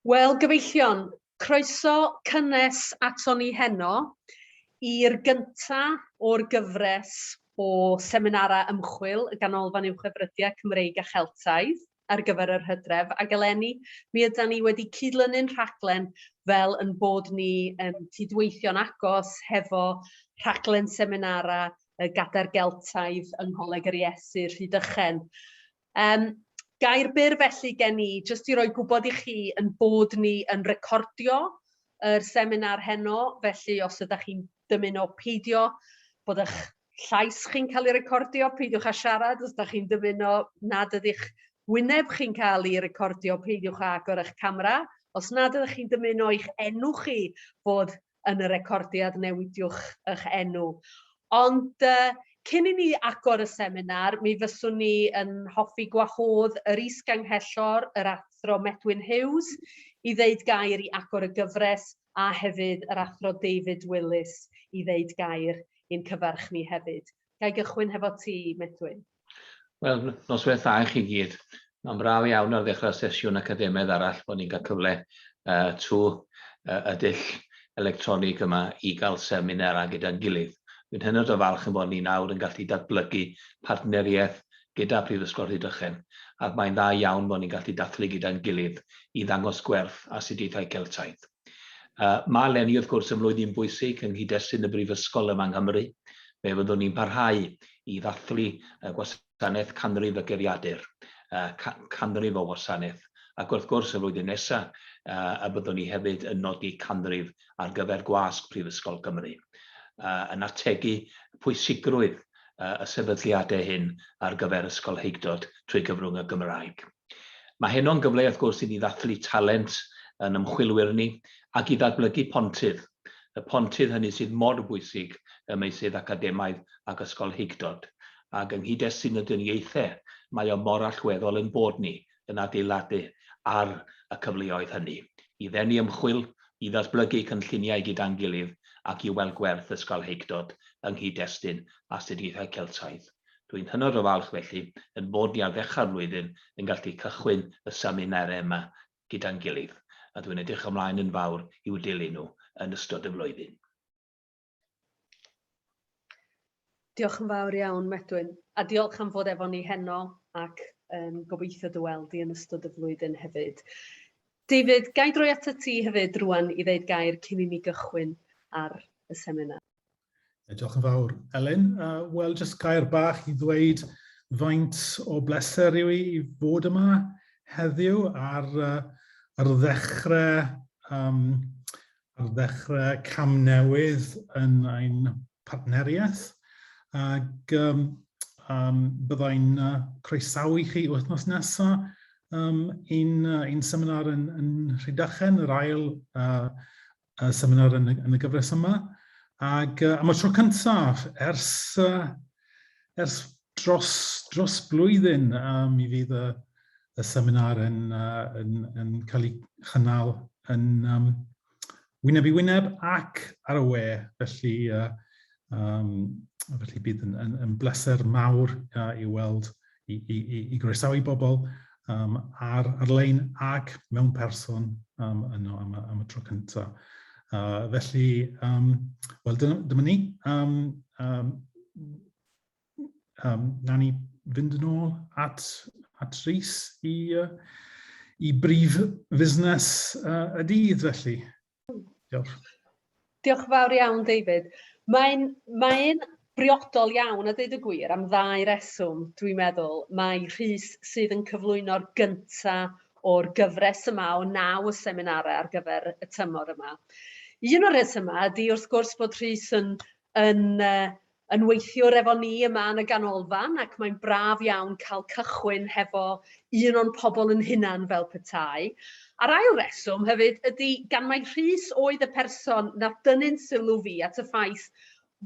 Wel, gyfeillion, croeso cynnes aton ni heno i'r gynta o'r gyfres o seminarau ymchwil y Ganolfan Uwchefrydiau Cymreig a Cheltaidd ar gyfer yr hydref, ac eleni mi ydan ni wedi cydlynu'n rhaglen fel yn bod ni yn cydweithio'n agos hefo rhaglen seminarau y Gadair Geltaidd yng Ngholeg yr Iesu, Rhydychen. Um, gair byr felly gen i, jyst i roi gwybod i chi yn bod ni yn recordio yr seminar heno, felly os ydych chi'n dymuno peidio bod eich llais chi'n cael ei recordio, peidiwch â siarad, os ydych chi'n dymuno nad ydych wyneb chi'n cael ei recordio, peidiwch â agor eich camera. Os nad ydych chi'n dymuno eich enw chi fod yn y recordiad, newidiwch eich enw. Ond uh, cyn i ni agor y seminar, mi fyswn ni yn hoffi gwahodd yr is-ganghellor, yr Athro Medwin Hughes, i ddeud gair i agor y gyfres, a hefyd yr Athro David Willis i ddeud gair i'n cyfarch ni hefyd. Ga i gychwyn hefo ti, Medwin? Wel, noswaith dda i chi gyd. Mae'n braf iawn ar ddechrau sesiwn academaidd arall bod ni'n cael cyfle uh, trwy uh, y dull electronig yma i gael seminarau gyda'n gilydd. Dwi'n hynod o falch yn bod ni nawr yn gallu datblygu partneriaeth gyda Prifysgol Rhydychen, ac mae'n dda iawn bod ni'n gallu dathlu gyda'n gilydd i ddangos gwerth astudiaethau Celtaidd. Uh, mae eleni wrth gwrs yn flwyddyn bwysig yng nghyd-destun y Brifysgol yma yng Nghymru. Fe fyddwn ni'n parhau i ddathlu y gwasanaeth canrif y geiriadur, uh, canrif o wasanaeth, ac wrth gwrs y flwyddyn nesaf uh, y byddwn ni hefyd yn nodi canrif ar gyfer gwasg Prifysgol Cymru, uh, yn ategu pwysigrwydd uh, y sefydliadau hyn ar gyfer ysgolheictod trwy gyfrwng y Gymraeg. Mae heno'n gyfle wrth gwrs i ni ddathlu talent yn ymchwilwyr ni ac i ddatblygu pontydd, y pontydd hynny sydd mor bwysig ym meysydd academaidd ac ysgolheictod, ac yng nghyd-destun y dyniaethau mae o mor allweddol ein bod ni yn adeiladu ar y cyfleoedd hynny, i ddenu ymchwil, i ddatblygu cynlluniau gyda'n gilydd ac i weld gwerth ysgolheictod yng nghyd-destun astudiaethau Celtaidd. Dwi'n hynod o falch felly yn bod ni ar ddechrau'r flwyddyn yn gallu cychwyn y seminarau yma gyda'n gilydd, a dwi'n edrych ymlaen yn fawr i'w dilyn nhw yn ystod y flwyddyn. Diolch yn fawr iawn, Medwyn, a diolch am fod efo ni heno ac um, gobeithio dy weld di yn ystod y flwyddyn hefyd. David, ga i droi atat ti hefyd rwan i ddeud gair cyn i ni gychwyn ar y seminar? Diolch yn fawr, Elin. Uh, Wel, jyst gair bach i ddweud faint o bleser yw i i fod yma heddiw ar, uh, ar ddechrau um, ar ddechrau cam newydd yn ein partneriaeth. Ac um, um, byddai'n uh, croesawu chi wythnos nesaf um, un, uh, un seminar yn, yn Rhydychen, yr ail uh, uh, seminar yn, yn y gyfres yma. Ac uh, am y tro cyntaf ers, uh, ers dros, dros blwyddyn um, mi fydd y, y seminar yn, uh, yn, yn cael ei chynnal yn um, wyneb i wyneb ac ar y we. Felly, uh, um, felly bydd yn, yn, yn bleser mawr uh, i weld i, i, i, i groesawu bobl um, ar, ar-lein ac mewn person um, yno am, am y tro cyntaf. Uh, felly, um, wel, dyma, dyma ni. Um, um, um, na ni fynd yn ôl at, at Rhys i, uh, i brif fusnes uh, y dydd, felly. Diolch. Diolch yn fawr iawn, David. Mae'n mae briodol iawn, a dweud y gwir, am ddau reswm, dwi'n meddwl. Mae Rhys sydd yn cyflwyno'r gynta o'r gyfres yma o naw o seminarau ar gyfer y tymor yma. Un o'r rhesymau ydy wrth gwrs bod Rhys yn, yn uh, yn weithiwr efo ni yma yn y ganolfan ac mae'n braf iawn cael cychwyn hefo un o'n pobl yn hunan fel petai. A'r ail reswm hefyd ydy gan mai Rhys oedd y person nath dynnu'n sylw fi at y ffaith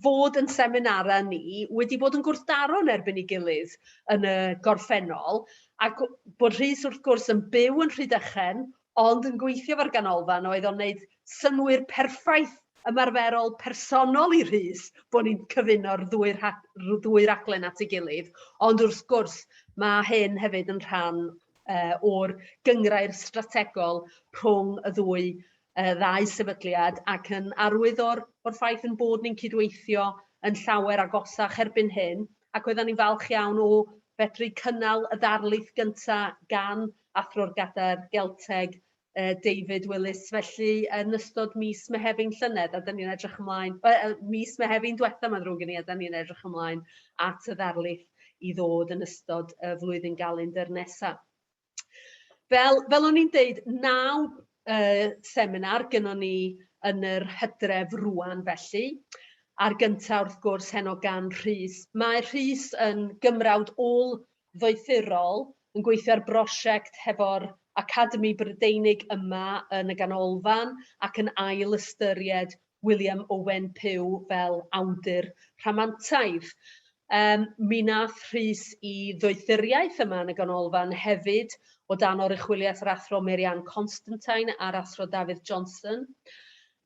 fod yn seminarau ni wedi bod yn gwrthdaro yn erbyn ei gilydd yn y gorffennol ac bod Rhys wrth gwrs yn byw yn Rhydychen ond yn gweithio fo'r ganolfan oedd o'n wneud synnwyr perffaith ymarferol personol i Rhys bod ni'n cyfuno'r ddwy, ddwy raglen at ei gilydd, ond wrth gwrs mae hyn hefyd yn rhan o'r gynghrair strategol rhwng y ddwy ddau sefydliad ac yn arwydd o'r, or ffaith yn bod ni'n cydweithio yn llawer agosach erbyn hyn, ac oedden ni'n falch iawn o fedru cynnal y ddarlith gyntaf gan Athro'r Gadair Gelteg David Willis felly yn ystod mis Mehefin llynedd, a dyn ni'n edrych ymlaen, mis Mehefin diwetha mae'n ddrwg gen i, a dyn ni'n edrych ymlaen at y ddarlith i ddod yn ystod y flwyddyn galendr nesaf. Fel, fel o'n i'n deud, naw seminar gynnon ni yn yr hydref rwan felly. A'r gyntaf wrth gwrs heno gan Rhys. Mae Rhys yn gymrawd ôl-ddoethurol yn gweithio ar brosiect hefo'r Academi Brydeinig yma yn y ganolfan ac yn ail ystyried William Owen Pughe fel awdur rhamantaidd. Mi nath Rhys i ddoethuriaeth yma yn y ganolfan hefyd o dan oruchwyliaeth yr Athro Mary Ann Constantine a'r Athro Dafydd Johnson.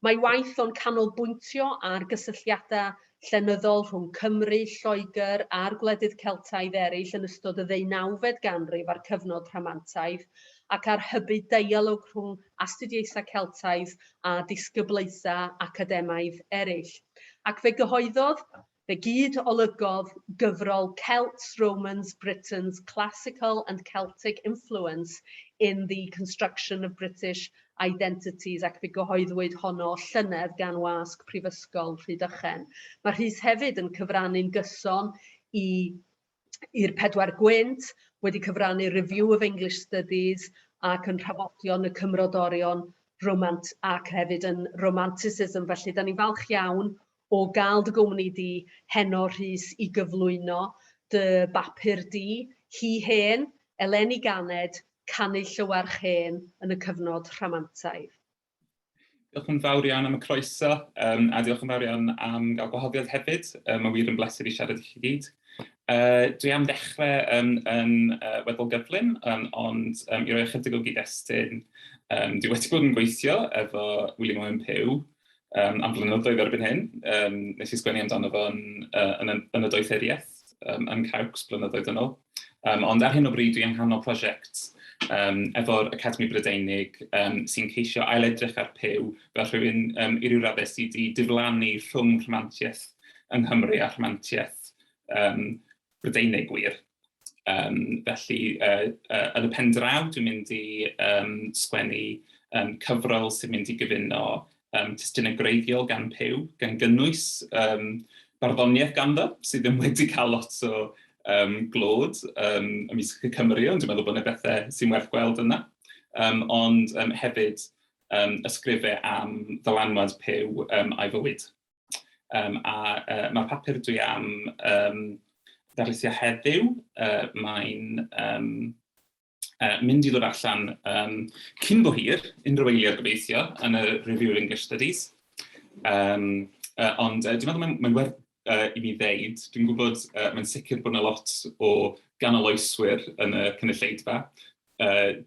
Mae waith o'n canolbwyntio ar gysylltiadau llenyddol rhwng Cymru, Lloegr a'r gwledydd Celtaidd eraill yn ystod y ddeunawfed ganrif a'r cyfnod rhamantaidd, ac ar hybu deialog rhwng astudiaethau Celtaidd a disgyblaethau academaidd eraill. Ac fe gyhoeddodd, fe gyd-olygodd gyfrol Celts, Romans, Britons, Classical and Celtic Influence in the Construction of British Identities, ac fe gyhoeddwyd honno llynedd gan Wasg Prifysgol Rhydychen. Mae Rhys hefyd yn cyfrannu'n gyson i i'r Pedwar Gwynt, wedi cyfrannu Review of English Studies ac yn rhafodion y Cymrodorion Romant ac hefyd yn Romanticism. Felly, da ni'n falch iawn o gael dy gwmni di heno, Rhys, i gyflwyno dy bapur di, Hi Hen, Eleni Ganed, Canu Llywarch Hen yn y cyfnod rhamantaidd. Diolch yn fawr iawn am y croeso, a diolch yn fawr iawn am gael gwahoddiad hefyd. Mae wir yn bleser i siarad i chi gyd. Dwi am ddechrau yn weddol gyflym, ond i roi ychydig o gyd-destun, dwi wedi bod yn gweithio efo William Owen Pughe am flynyddoedd erbyn hyn. Nes i sgwennu amdano fo yn, yn, yn y doethuriaeth yn Cawcs blynyddoedd yn ôl. Ond ar hyn o bryd dwi yng nghanol prosiect efo'r Academi Brydeinig sy'n ceisio ailedrych ar Pughe fel rhywun i ryw raddau sydd wedi diflannu rhwng rhamantiaeth yng Nghymru a rhamantiaeth Brydeinig wir. Felly, yn y pen draw, dwi'n mynd i sgwennu cyfrol sy'n mynd i gyfuno testunau gwreiddiol gan Pughe, gan gynnwys barddoniaeth ganddo, sydd ddim wedi cael lot o glod ymysg y Cymry, ond dwi'n meddwl bod yna bethau sy'n werth gweld yna. Ond hefyd ysgrifau am ddylanwad Pughe a'i fywyd. A mae'r papur dwi am ddarlithio heddiw, mae'n mynd i ddod allan cyn bo hir, unrhyw eiliad gobeithio, yn y Review of English Studies. Ond dwi'n meddwl mae'n werth i mi ddeud, dwi'n gwybod mae'n sicr bod yna lot o ganoloeswyr yn y cynulleidfa.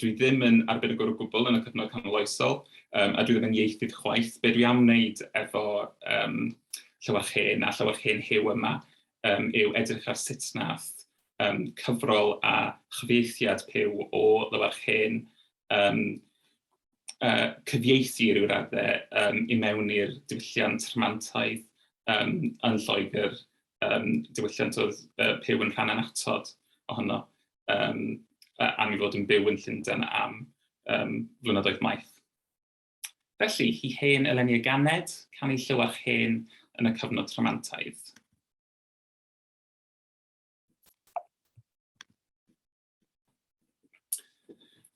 Dwi ddim yn arbenigwr o gwbl yn y cyfnod canoloesol, a dwi ddim yn ieithydd chwaith. Be dwi am wneud efo Llywarch Hen a Llywarch Hen Huw yma yw edrych ar sut nath cyfrol a chyfieithiad Pughe o Lywarch Hen cyfieithu i ryw raddau i mewn i'r diwylliant rhamantaidd yn Lloegr, diwylliant oedd Pughe yn rhan annatod ohono, am ei fod yn byw yn Llundain am flynyddoedd maith. Felly, Hi Hen Eleni y Ganed, Canu Llywarch Hen yn y cyfnod rhamantaidd.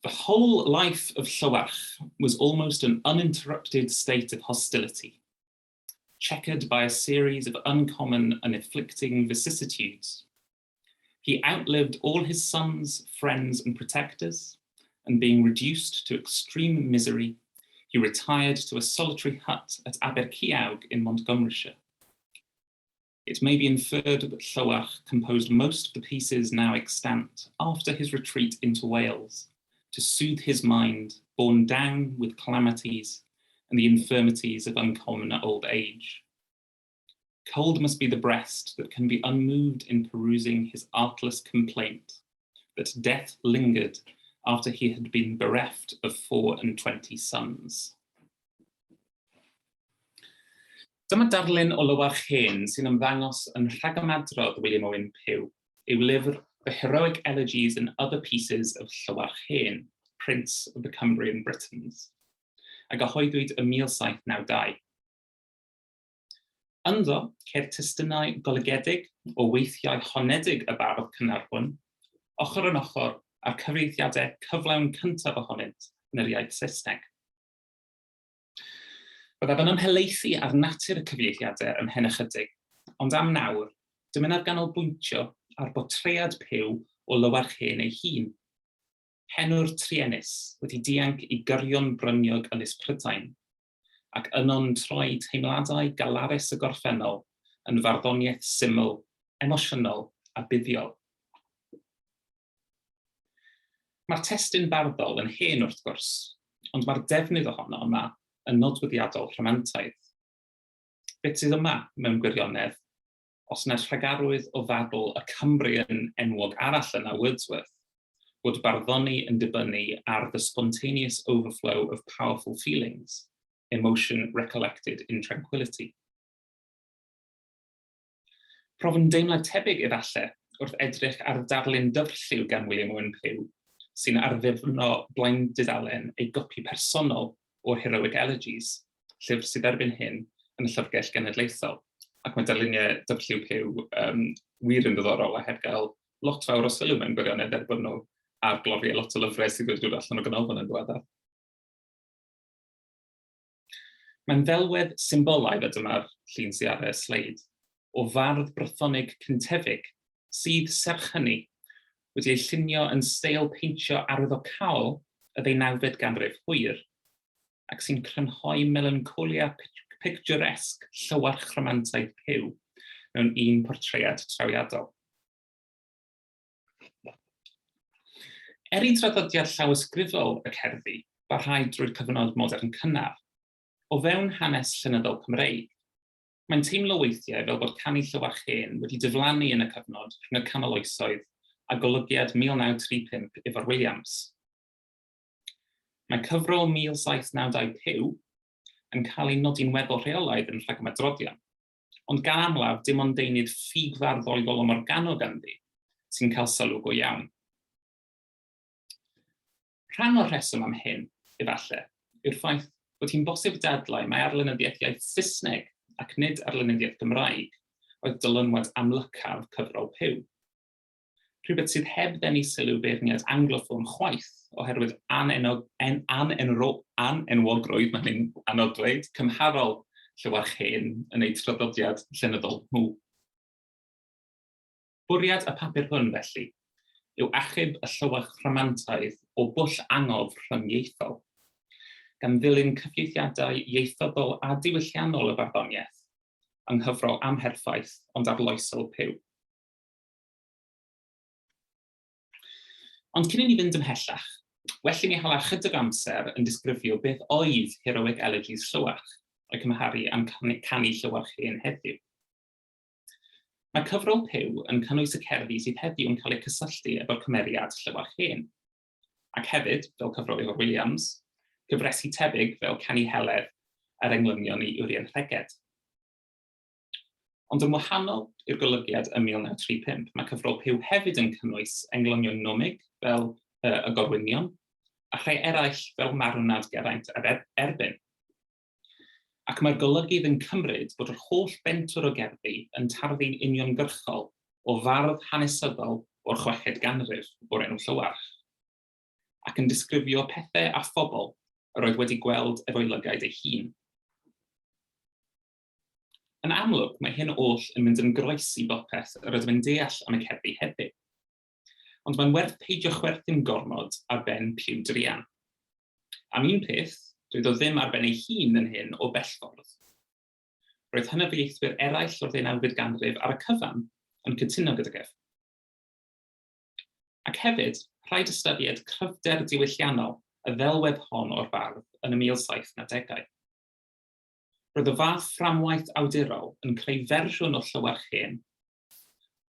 The whole life of Llywarch was almost an uninterrupted state of hostility, checkered by a series of uncommon and afflicting vicissitudes. He outlived all his sons, friends, and protectors, and being reduced to extreme misery, he retired to a solitary hut at Aberceiawg in Montgomeryshire. It may be inferred that Llywarch composed most of the pieces now extant after his retreat into Wales, to soothe his mind, borne down with calamities and the infirmities of uncommon old age. Cold must be the breast that can be unmoved in perusing his artless complaint, that death lingered after he had been bereft of 24 sons. Dyma darlun o Lywarch Hen sy'n ymddangos yn rhagymadrodd William Owen Pughe i'w lyfr The Heroic Elegies and Other Pieces of Llywarch Hen, Prince of the Cumbrian Britons, a gyhoeddwyd ym 1792. Ynddo, ceir testunau golygedig o weithiau honedig y bardd cynnar hwn, ochr yn ochr â'r cyfieithiadau cyflawn cyntaf ohonynt yn yr iaith Saesneg. Byddaf yn ymhelaethu ar natur y cyfieithiadau ymhen ychydig, ond am nawr, dymunaf ganolbwyntio ar bortread Pugh o Lywarch Hen ei hun. Henwr truenus, wedi dianc i gyrion bryniog Ynys Prydain, ac yno'n troi teimladau galarus y gorffennol yn farddoniaeth syml, emosiynol a buddiol. Mae'r testun barddol yn hen wrth gwrs, ond mae'r defnydd ohono yma yn nodweddiadol rhamantaidd. Beth sydd yma, mewn gwirionedd, os nad rhagarwydd o ddadl y Cumbrian enwog arall yna, Wordsworth, bod barddoni yn dibynnu ar the spontaneous overflow of powerful feelings, emotion recollected in tranquillity. Profwn deimlad tebyg efallai wrth edrych ar darlun dyfrlliw gan William Owen Pughe, sy'n arddurno blaendudalen ei gopi personol o'r Heroic Elegies, llyfr sydd erbyn hyn yn y Llyfrgell Genedlaethol. Ac mae darluniau dyfrlliw Pughe wir yn ddiddorol a heb gael lot fawr o sylw mewn gwirionedd er bod nhw ar gloriau lot o lyfrau sydd wedi dod allan o ganolfan yn ddiweddar. Mae'n ddelwedd symbolaidd, a dyma'r llun sydd ar y sleid, o fardd Brythonig cyntefig sydd, serch hynny, wedi ei llunio yn steil peintio arwyddocaol y ddeunawfed ganrif hwyr, ac sy'n crynhoi melancholia picturesque llywarch rhamantaidd Pugh mewn un portread trawiadol. Er i draddodiad llawysgrifol y cerddi barhau drwy'r cyfnod modern cynnar, o fewn hanes llenyddol Cymreig, mae'n teimlo weithiau fel bod canu Llywarch Hen wedi diflannu yn y cyfnod rhwng y canol oesoedd a golygiad 1935 Ifor Williams. Mae cyfrol 1792 Pugh yn cael ei nodi'n weddol rheolaidd yn rhagymadroddion, ond gan amlaf dim ond deunydd ffug-farddol Iolo Morgannwg ganddi sy'n cael sylw go iawn. Rhan o'r rheswm am hyn, efallai, yw'r ffaith bod hi'n bosib dadlau mai arlunyddiaeth iaith Saesneg ac nid arlunyddiaeth Gymraeg oedd dylanwad amlycaf cyfrol Pugh. Rhywbeth sydd heb ddenu sylw beirniad Angloffôn chwaith oherwydd anenog, en, anenro, anenwogrwydd, mae hynny'n anodd dweud, cymharol Llywarch Hen yn eu traddodiad llenyddol nhw. Bwriad y papur hwn, felly, yw achub y llywarch rhamantaidd o bwll angof rhyngieithol, gan ddilyn cyfieithiadau ieithyddol a diwylliannol y farddoniaeth yng nghyfrol amherffaith ond arloesol Pugh. Ond cyn i ni fynd ymhellach, well i ni hala chydig o amser yn disgrifio beth oedd Heroic Elegies Llywarch, o'i cymharu â'n canu, canu Llywarch Hen heddiw. Mae cyfrol Pugh yn cynnwys y cerddi sydd heddiw yn cael eu cysylltu efo'r cymeriad Llywarch Hen. Ac hefyd, fel cyfrol Ifor Williams, cyfresi tebyg fel Canu Heledd a'r englynion i Urien Rheged. Ond yn wahanol i'r golygiad ym 1935, mae cyfrol Pugh hefyd yn cynnwys englynion nomig fel Y Gorwynion, a rhai eraill fel Marwnad Geraint ar Erbyn. Ac mae'r golygydd yn cymryd bod yr holl bentwr o gerddi yn tarddu'n uniongyrchol o fardd hanesyddol o'r chweched ganrif o'r enw Llywarch, ac yn disgrifio pethau a phobl yr oedd wedi gweld efo'i lygaid ei hun. Yn amlwg, mae hyn oll yn mynd yn groes i bopeth yr ydym yn deall am y cerddi heddiw. Ond mae'n werth peidio chwerthin gormod ar ben Pugh druan. Am un peth, doedd o ddim ar ben ei hun yn hyn o bell ffordd. Roedd hynafiaethwyr eraill o'r ddeunawfed ganrif ar y cyfan yn cytuno gydag ef. Ac hefyd, rhaid ystyried cryfder diwylliannol y ddelwedd hon o'r bardd yn y 1790au. Roedd y fath fframwaith awdurol yn creu fersiwn o Llywarch Hen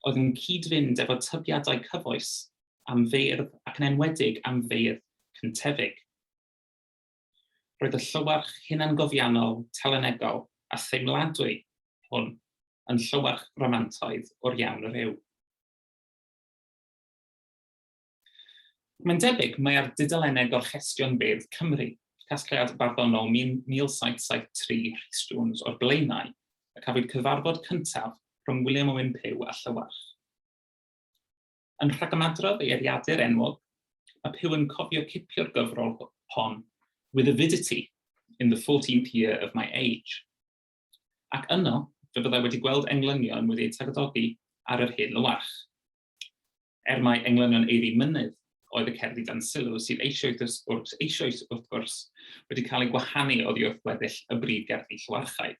oedd yn cyd-fynd efo tybiadau cyfoes am feirdd ac yn enwedig am feirdd cyntefig. Roedd y llywarch hunangofiannol, telynegol a theimladwy hwn yn llywarch ramantaidd o'r iawn rhyw. Mae'n debyg mai ar dudalennau Gorchestion Beirdd Cymru, casgliad barddonol 1773 Rhys Jones o'r Blaenau, y cafwyd cyfarfod cyntaf rhwng William Owen Pughe a Llywarch. Yn rhagymadrodd ei eiriadur enwog, mae Pughe yn cofio cipio'r gyfrol hon with avidity in the 14th year of my age. Ac yno, fe fyddai wedi gweld englynion wedi eu tagodogi ar yr hen lywarch. Er mai englynion Eiry Mynydd oedd y cerddi dan sylw sydd eisoes wrth, eisoes wrth gwrs wedi cael eu gwahanu oddi wrth gweddill y brif gerddi llywarchaidd.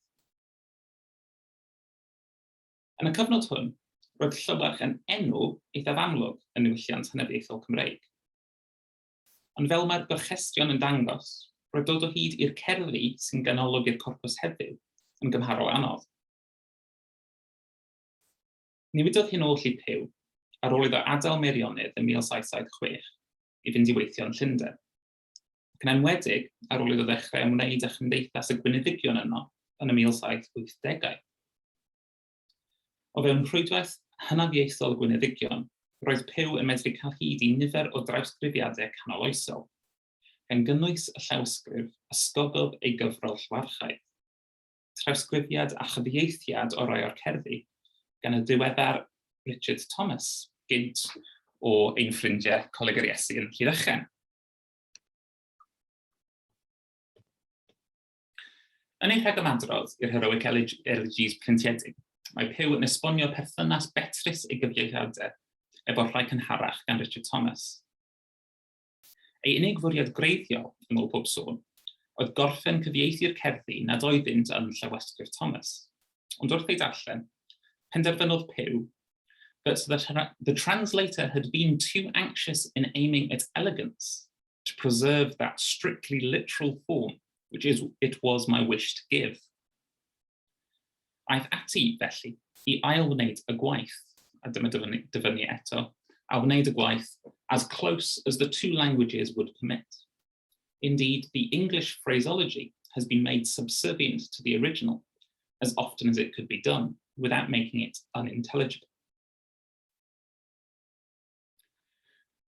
Yn y cyfnod hwn, roedd Llywarch yn enw eithaf amlwg yn niwylliant hynafiaethol Cymreig. Ond fel mae'r gorchestion yn dangos, roedd dod o hyd i'r cerddi sy'n ganolog i'r corpws heddiw yn gymharol anodd. Newidodd hyn oll i Pugh ar ôl iddo adael Meirionnydd yn 1776 i fynd i weithio yn Llundain, ac yn enwedig ar ôl iddo ddechrau ymwneud â Chymdeithas y Gwyneddigion yno yn y 1780au. O fewn rhwydwaith hynafiaethol y Gwyneddigion, roedd Pugh yn medru cael hyd i nifer o drawsgrifiadau canoloesol, gan gynnwys y llawysgrif ysgogodd ei gyfrol Llywarchaidd. trawsgrifiad a chyfieithiad o rai o'r cerddi gan y diweddar Richard Thomas, gynt o ein ffrindiau Coleg yr Iesu yn Rhydychen. Yn ei rhagymadrodd i'r Heroic Elegies printiedig, mae Pugh yn esbonio perthynas betrus ei gyfieithiadau efo'r rhai cynharach gan Richard Thomas. Ei unig fwriad gwreiddiol, yn ôl pob sôn, oedd gorffen cyfieithu'r cerddi nad oeddynt yn llawysgrif Thomas. Ond wrth ei darllen, penderfynodd Pugh that the, tra the translator had been too anxious in aiming at elegance to preserve that strictly literal form which is, it was my wish to give. Aeth ati, felly, i ail-wneud y gwaith, a dyma dyfynnu, dyfynnu eto, a wneud y gwaith as close as the two languages would permit. Indeed, the English phraseology has been made subservient to the original as often as it could be done without making it unintelligible.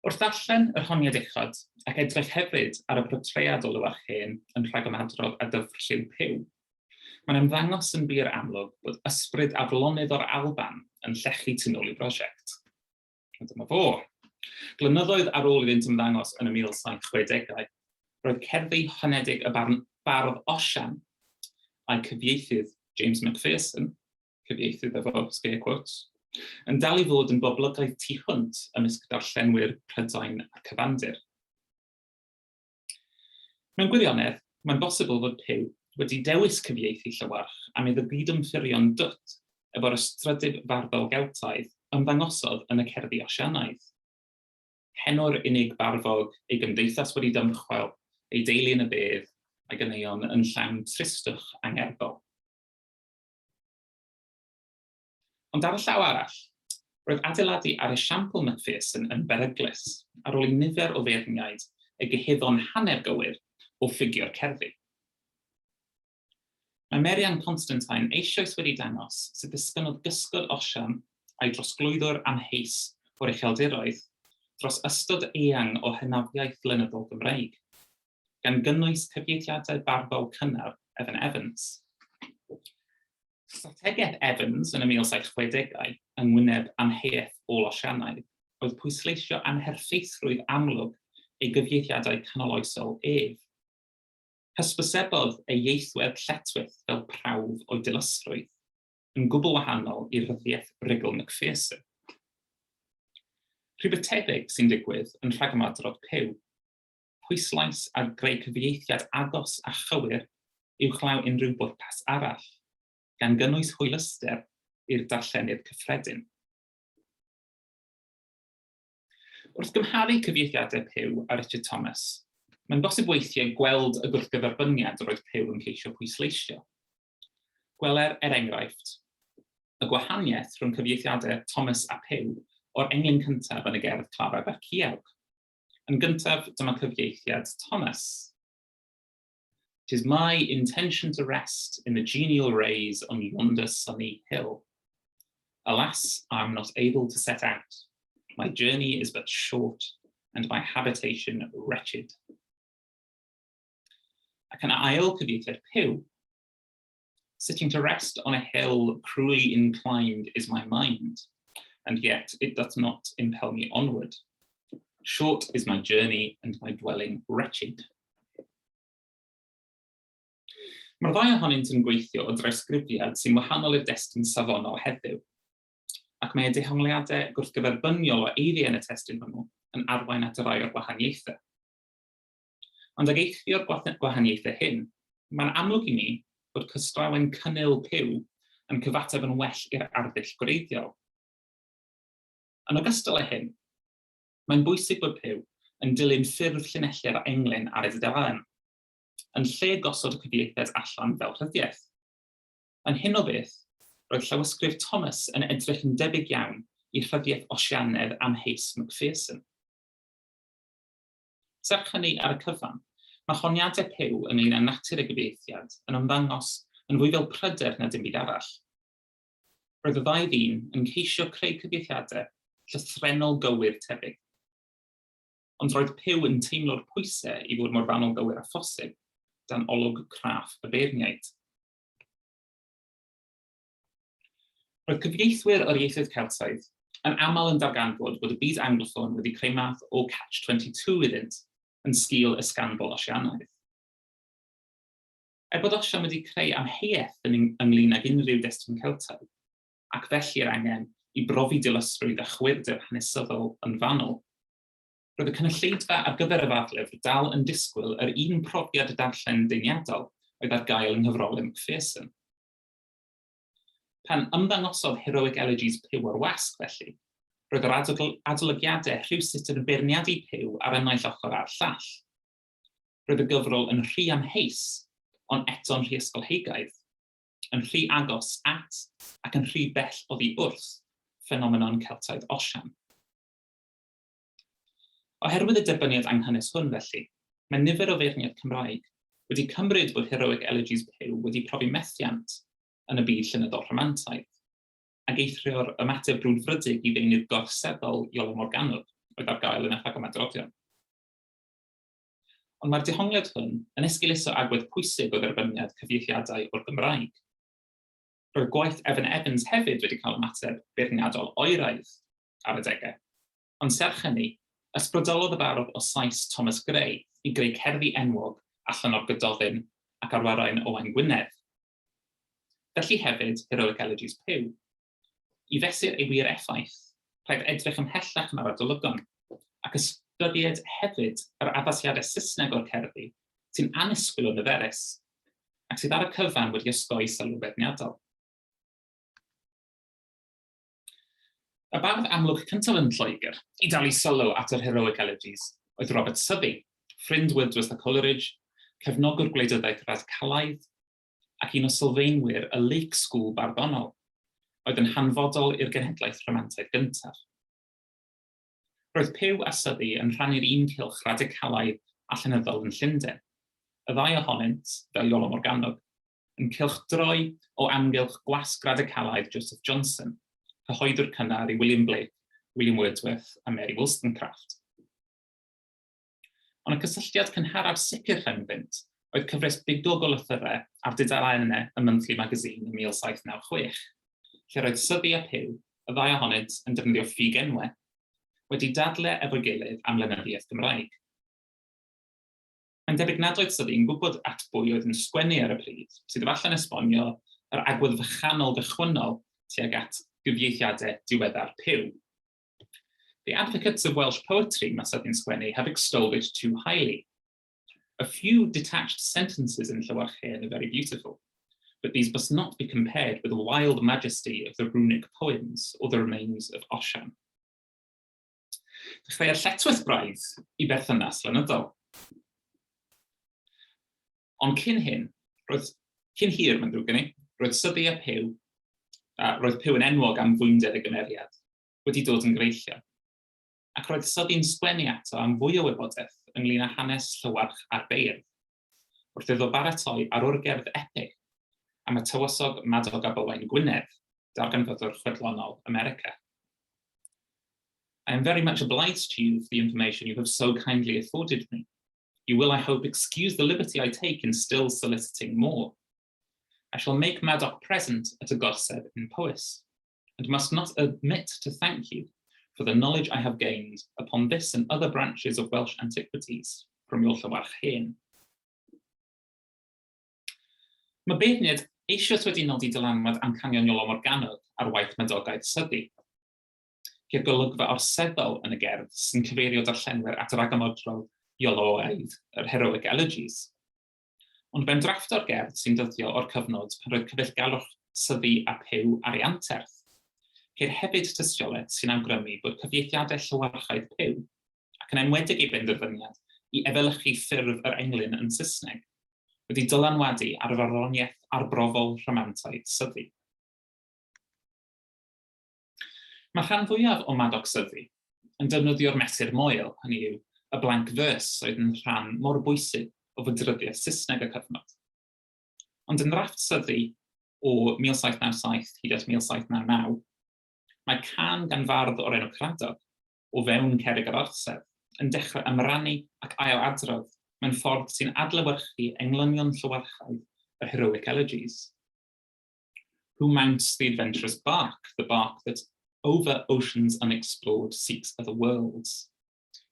Wrth ddarllen yr honiad uchod, ac edrych hefyd ar y portread o Lywarch Hen yn rhagymadrodd a dyfrlliw Pugh, mae'n ymddangos yn bur amlwg bod ysbryd aflonydd o'r Alban yn llechu tu nôl i'w brosiect. A dyma fo. Blynyddoedd ar ôl iddynt ymddangos yn y 1760au, roedd cerddi honedig y barn, bardd Osian a'i cyfieithydd James Macpherson cyfieithydd efo scare quotes, yn dal i fod yn boblogaidd tu hwnt ymysg darllenwyr Prydain a'r cyfandir. Mewn gwirionedd, mae'n bosibl fod Pugh wedi dewis cyfieithu Llywarch am iddo gydymffurfio'n dwt efo'r ystrydeb farddol Geltaidd ymddangosodd yn y cerddi Osianaidd. Heno'r unig barfog, ei gymdeithas wedi dymchwel, ei deulu yn y bedd, a'i ganeuon yn llawn tristwch angerddol. Ond ar y llaw arall, roedd adeiladu ar esiampl Macpherson yn beryglus ar ôl i nifer o feirniaid ei gyhuddo'n hanner gywir o ffugio'r cerddi. Mae Mary-Ann Constantine eisoes wedi dangos sut ddisgynnodd gysgod Osian a'i drosglwyddwr amheus o'r Ucheldiroedd dros ystod eang o hynafiaeth lenyddol Gymreig. gan gynnwys cyfieithiadau barddol cynnar Evan Evans. Strategaeth Evans yn y 1760au yng ngwyneb amheuaeth ôl-Osianaidd oedd pwysleisio amherffeithrwydd amlwg ei gyfieithiadau canoloesol ef. Hysbysebodd ei ieithwedd lletchwith fel prawf o'i dilysrwydd, yn gwbl wahanol i ryddiaith rugl Macpherson. Rhywbeth tebyg sy'n digwydd yn rhagymadrodd Pugh. pwyslais ar greu cyfieithiad agos a chywir uwchlaw unrhyw bwrpas arall, gan gynnwys hwyluster i'r darllenydd cyffredin. Wrth gymharu cyfieithiadau Pugh a Richard Thomas, mae'n bosib weithiau gweld y gwrthgyferbyniad yr oedd Pugh yn ceisio pwysleisio. Gweler, er enghraifft, y gwahaniaeth rhwng cyfieithiadau Thomas a Pugh o'r englyn cyntaf yn y gerdd Clara Berciawg. Yn gyntaf, dyma cyfieithiad Thomas. Tis my intention to rest in the genial rays on yonder sunny hill. Alas, I am not able to set out. My journey is but short, and my habitation wretched. Ac yn ail cyfieithiad Puw, Sitting to rest on a hill cruelly inclined is my mind, and yet it doth not impel me onward. Short is my journey and my dwelling wretched. Mae'r ddau ohonynt yn gweithio o drawsgrifiad sy'n wahanol i'r destun safonol heddiw, ac mae y dehongliadau gwrthgyferbyniol o eiriau yn y testun hwnnw yn arwain at rai o'r gwahaniaethau. Ond ag eithrio'r gwahaniaethau hyn, mae'n amlwg i mi bod cystrawen cynnil Puw yn cyfateb yn well i'r arddull gwreiddiol. Yn ogystal â hyn, mae'n bwysig bod Puw yn dilyn ffurf llinellau'r englyn ar y dudalen, yn lle gosod y cyfieithiad allan fel rhyddiaith. Yn hyn o beth, roedd llawysgrif Thomas yn edrych yn debyg iawn i rhyddiaith Osianedd amheus Macpherson. Serch hynny, ar y cyfan, mae honiadau Puw ynglŷn â natur y gyfieithiad yn ymddangos yn fwy fel pryder na dim byd arall. Roedd y ddau ddyn yn ceisio creu cyfieithiadau llythrennol gywir tebyg. Ond roedd Puw yn teimlo'r pwysau i fod mor fanwl gywir â phosib dan olwg craff y beirniaid. Roedd cyfieithwyr o'r ieithoedd Celtaidd yn aml yn darganfod bod y byd Angloffon wedi creu math o catch-22 iddynt yn sgil y sgandal Osianaidd. Er bod Osian wedi creu amheuaeth yn ynglyn ag unrhyw destun Celtaidd, ac felly'r angen i brofi dilysrwydd a chywirdeb hanesyddol yn fanwl, roedd y cynulleidfa ar gyfer y fath lyfr dal yn disgwyl yr un profiad darllen deiniadol oedd ar gael yng nghyfrolau Macpherson. Pan ymddangosodd Heroic Elegies Puw o'r wasg, felly, roedd yr adolygiadau rhywsut yn beirniadu Puw ar y naill ochr a'r llall. Roedd y gyfrol yn rhy amheus, ond eto'n rhy ysgolheigaidd, yn rhy agos at ac yn rhy bell oddi wrth ffenomenon Celtaidd Osian. Oherwydd y derbyniad anghynnes hwn, felly, mae nifer o feirniaid Cymraeg wedi cymryd bod Heroic Elegies Puw wedi profi methiant yn y byd llenyddol rhamantaidd, ac eithrio'r ymateb brwdfrydig i ddeunydd gorseddol Iolo Morganwg oedd ar gael yn y rhagymadroddion. Ond mae'r dehongliad hwn yn esgeuluso agwedd pwysig o dderbyniad cyfieithiadau o'r Gymraeg. Roedd gwaith Evan Evans hefyd wedi cael ymateb beirniadol oeraidd ar adegau, Ond serch hynny, ysbrydolodd y bardd o Sais Thomas Gray i greu cerddi enwog allan o'r Gododdin ac Arwerain Owain Gwynedd. Felly hefyd Heroic Elegies Puw. I fesur ei wir effaith, rhaid edrych ymhellach na'r adolygon, ac ystyried hefyd yr addasiadau Saesneg o'r cerddi, sy'n annisgwyl o niferus, ac sydd ar y cyfan wedi osgoi sylw beirniadol. Y bardd amlwg cyntaf yn Lloegr i dalu sylw at yr Heroic Elegies oedd Robert Southey, ffrind Wordsworth a Coleridge, cefnogwr gwleidyddiaeth radicalaidd, ac un o sylfaenwyr y Lake School barddonol, oedd yn hanfodol i'r genhedlaeth Rhamantaidd gyntaf. Roedd Pugh a Southey yn rhannu'r un cylch radicalaidd a llenyddol yn Llundain, y ddau ohonynt, fel Iolo Morganwg, yn cylchdroi o amgylch gwasg radicalaidd Joseph Johnson, cyhoeddwr cynnar i William Blake, William Wordsworth a Mary Wollstonecraft. Ond y cysylltiad cynharaf sicr rhyngddynt oedd cyfres bigog o lythyrau ar dudalennau y Monthly Magazine yn 1796, lle roedd Southey a Pugh, y ddau ohonynt yn defnyddio ffug-enwau, wedi dadle efo'i gilydd am lenyddiaeth Gymraeg. Mae'n debyg nad oedd Southey yn gwybod at bwy oedd yn sgwennu ar y pryd, sydd efallai'n esbonio yr agwedd fychanol gychwynnol tuag at gyfieithiadau diweddar Puw. The advocates of Welsh poetry, mae Southey'n sgwennu, have extolled it too highly. A few detached sentences in Llywarch Hen are very beautiful, but these must not be compared with the wild majesty of the runic poems or the remains of Osian. Dechreuodd lletchwith braidd i berthynas lenyddol. Ond cyn hyn, roedd, cyn hir, mae'n ddrwg gen i, roedd Southey a Puw, a roedd Puw yn enwog am fwynder ei gymeriad. wedi dod yn gyfeillion, ac roedd Southey'n sgwennu ato am fwy o wybodaeth ynglŷn â hanes Llywarch a'r beirdd, wrth iddo baratoi arwrgerdd epig am y tywysog Madog ab Owain Gwynedd, darganfyddwr chwedlonol America. I am very much obliged to you for the information you have so kindly afforded me. You will, I hope, excuse the liberty I take in still soliciting more. I shall make Madoc present at a gorsedd in Powys, and must not omit to thank you for the knowledge I have gained upon this and other branches of Welsh antiquities from your Llywarch Hen. Mae beirniaid eisoes wedi nodi dylanwad amcanion Iolo Morganwg ar waith Madogaeth Southey. Ceir golygfa orseddol yn y gerdd sy'n cyfeirio darllenwyr at ragymodrodd Ioloaidd, yr Heroic Elegies. Ond mae'n drafft o'r gerdd sy'n dyddio o'r cyfnod pan roedd cyfeillgarwch Southey a Pugh ar ei anterth. Ceir hefyd tystiolaeth sy'n awgrymu bod cyfieithiadau llywarchaidd Pugh, ac yn enwedig ei benderfyniad i efelychu ffurf yr englyn yn Saesneg, wedi dylanwadu ar farddoniaeth arbrofol rhamantaidd Southey. Mae'r rhan fwyaf o Madoc Southey yn defnyddio'r mesur moel, hynny yw, y blank verse oedd yn rhan mor bwysig o fydryddiaeth Saesneg y cyfnod. Ond yn nrafft Southey o 1797 hyd at 1799, mae cân gan fardd o'r enw Caradog, o fewn Cerrig yr Orsedd, yn dechrau ymrannu ac ail-adrodd mewn ffordd sy'n adlewyrchu englynion llywarchaidd yr Heroic Elegies. Who mounts the adventurous bark, the bark that over oceans unexplored seeks other worlds?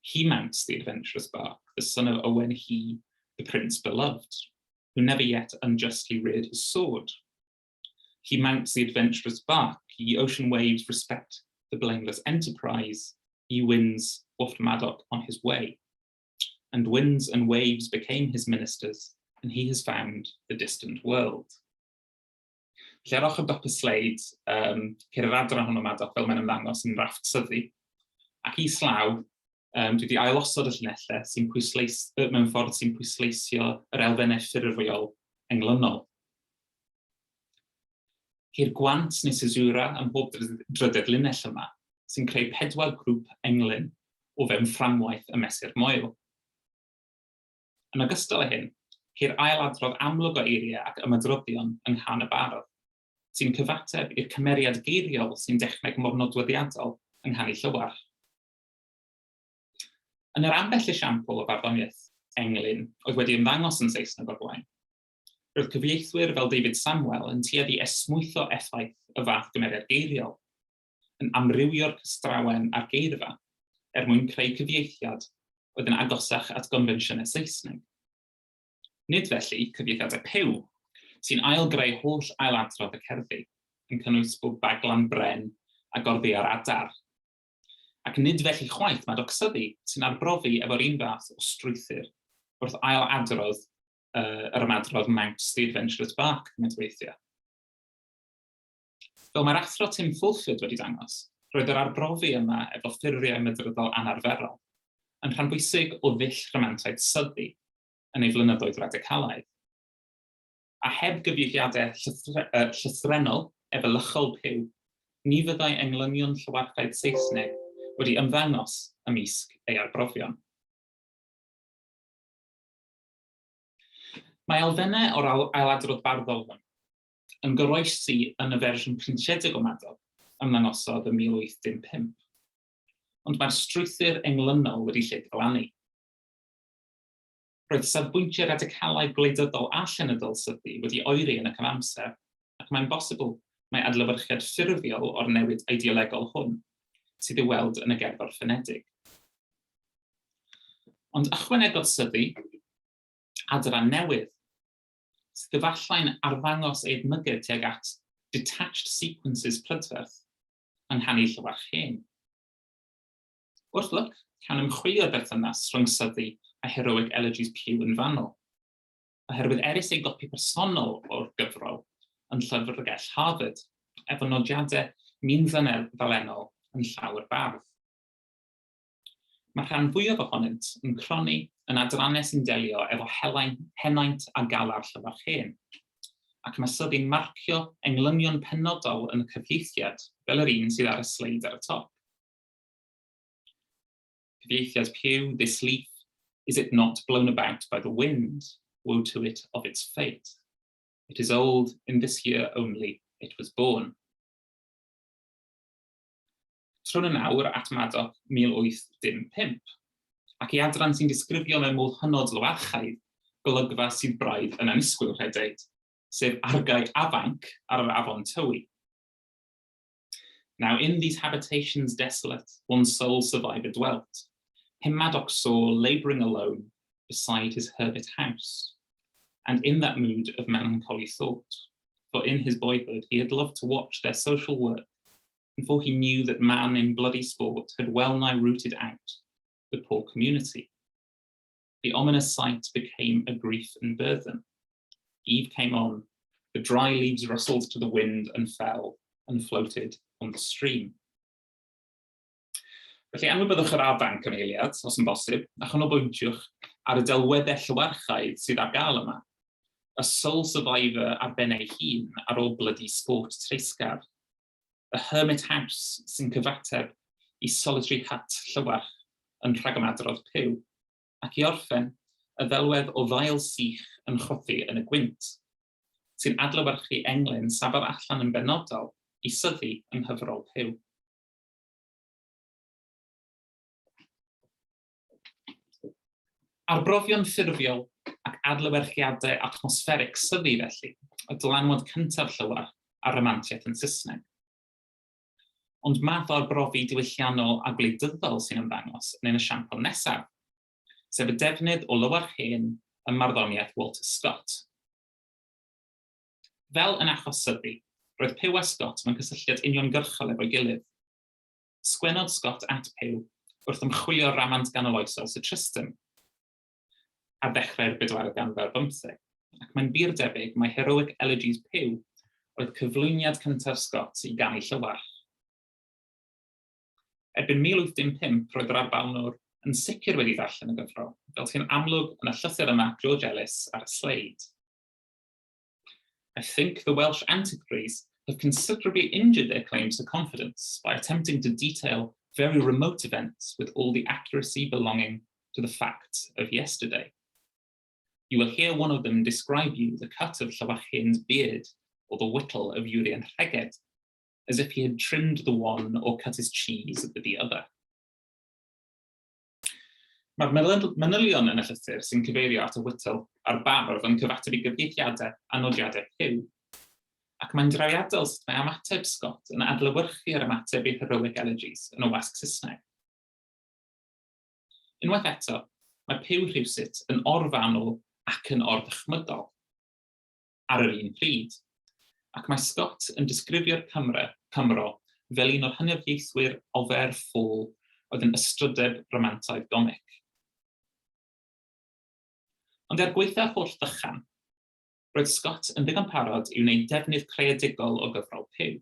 He mounts the adventurous bark, the son of Owen he, the prince beloved, who never yet unjustly reared his sword. He mounts the adventurous bark, ye ocean waves respect the blameless enterprise, ye winds waft Madoc on his way. And winds and waves became his ministers, and he has found the distant world. Felly ar ochr dop y sleid, ceir yr adran hwnnw Madoc fel mae'n ymddangos yn rafft Southey. Ac islaw, dwi wedi ailosod y llinellau sy'n pwysleis, mewn ffordd sy'n pwysleisio yr elfennau ffurfiol englynol. Ceir gwant neu caesura ym mhob drydedd linell yma, sy'n creu pedwar grŵp englyn o fewn fframwaith y mesur moel. Yn ogystal â hyn, ceir ailadrodd amlwg o eiriau ac ymadroddion yng nghân y bardd, sy'n cyfateb i'r cymeriad geiriol sy'n dechneg mor nodweddiadol yng nghanu Llywarch. Yn yr ambell esiampl o farddoniaeth englyn oedd wedi ymddangos yn Saesneg o'r blaen, roedd cyfieithwyr fel David Samwell yn tueddu esmwytho effaith y fath gymeriad geiriol, yn amrywio'r cystrawen a'r geirfa er mwyn creu cyfieithiad oedd yn agosach at gonfensiynau Saesneg. Nid felly cyfieithiadau Pugh, sy'n ail-greu holl ailadrodd y cerddi, yn cynnwys bob baglan bren a gorddi ar adar. Ac nid felly chwaith Madoc Southey, sy'n arbrofi efo'r un fath o strwythur wrth ail-adrodd yr ymadrodd Mounts the Adventurous Bark gymaint o weithiau. Fel mae'r athro Tim Fulford wedi dangos, roedd yr arbrofi yma efo ffurfiau mydryddol anarferol yn rhan bwysig o ddull rhamantaidd Southey yn ei flynyddoedd radicalaidd. A heb gyfieithiadau llythrennol efelychol Pugh, ni fyddai englynion llywarchaidd Saesneg wedi ymddangos ymysg ei arbrofion. Mae elfennau o'r ailadrodd barddol hwn yn goroesi yn y fersiwn printiedig o Madog, ymddangosodd ym 1815. Ond mae'r strwythur englynol wedi lled-ddiflannu. Roedd safbwyntiau radicalaidd gwleidyddol a llenyddol Southey wedi oeri yn y cyfamser, ac mae'n bosibl mai adlewyrchiad ffurfiol o'r newid ideolegol hwn sydd i'w weld yn y gerdd orffenedig. Ond ychwanegodd Southey adran newydd sydd efallai'n arddangos ei edmygedd tuag at detached sequences prydferth yng nghanu Llywarch Hen. Wrth lwc, cawn ymchwilio'r berthynas rhwng Southey a Heroic Elegies Pugh yn fanwl, oherwydd erys ei gopi personol o'r gyfrol yn Llyfrgell Harvard, efo nodiadau min-ddalennol yn llaw'r bardd. Mae'r rhan fwyaf ohonynt yn cronni yn adrannau sy'n delio efo helain, henaint a galar Llywarch Hen, ac mae Southey'n marcio englynion penodol yn y cyfieithiad fel yr un sydd ar y sleid ar y top. Cyfieithiad Pugh, this leaf, is it not blown about by the wind? Woe to it of its fate. It is old, in this year only it was born. Trown yn awr at Madoc 1815, ac i adran sy'n disgrifio mewn modd hynod lywarchaidd golygfa sydd braidd yn annisgwyl, rhaid deud, sef argae afanc ar yr afon Tywi. Now in these habitations desolate, one sole survivor dwelt. Him Madoc saw labouring alone beside his hermit house, and in that mood of melancholy thought, for in his boyhood he had loved to watch their social work, and for he knew that man in bloody sport had well nigh rooted out the poor community. The ominous sight became a grief and burthen. Eve came on, the dry leaves rustled to the wind and fell and floated on the stream. Felly, anwybyddwch yr afanc am eiliad, os yn bosib, a chanolbwyntiwch ar y delweddau llywarchaidd sydd ar gael yma. Y sole survivor ar ben ei hun ar ôl bloody sport treisgar. Y hermit house sy'n cyfateb i solitary hut Llywarch yn rhagymadrodd Pugh. Ac i orffen, y ddelwedd o ddail sych yn chwythu yn y gwynt, sy'n adlewyrchu englyn safodd allan yn benodol i syddu yng nghyfrol Pugh. Arbrofion ffurfiol ac adlewyrchiadau atmosfferig syddu felly, y dylanwad cyntaf Llywarch ar ramantiaeth yn Saesneg. Ond math o arbrofi diwylliannol a gwleidyddol sy'n ymddangos yn ein esiampl nesaf, sef y defnydd o Lywarch Hen ym marddoniaeth Walter Scott. Fel yn achos Syddu, roedd Pugh a Scott mewn cysylltiad uniongyrchol efo'i gilydd. Sgwennodd Scott at Pugh wrth ymchwilio ramant ganoloesol Sir Tristram ar ddechrau'r bedwaredd ganrif ar bymtheg, ac mae'n bur debyg mai Heroic Elegies Pugh oedd cyflwyniad cyntaf Scott i ganu Llywarch. Erbyn 1815 roedd yr Albanwr yn sicr wedi darllen y gyfrol, fel sy'n amlwg yn y llythyr yma George Ellis ar y sleid. I think the Welsh antiquaries have considerably injured their claims to confidence by attempting to detail very remote events with all the accuracy belonging to the facts of yesterday. You will hear one of them describe you the cut of Llywarch Hen's beard or the whittle of Urien Rheged, as if he had trimmed the one or cut his cheese with the other. Mae'r manylion yn y llythyr sy'n cyfeirio at y whittle a'r bardd yn cyfateb i gyfieithiadau a nodiadau Pugh, ac mae'n drawiadol sut mae ymateb Scott yn adlewyrchu'r ymateb i Heroic Elegies yn y wasg Saesneg. Unwaith eto, mae Pugh rhywsut yn orfanwl ac yn orddychmygol ar yr un pryd, ac mae Scott yn disgrifio'r Cymro, Cymro fel un o'r hynafiaethwyr ofer ffôl oedd yn ystrydeb ramantaidd gomic. Ond er gwaetha'r holl ddychan, roedd Scott yn ddigon parod i wneud defnydd creadigol o gyfrol Pugh,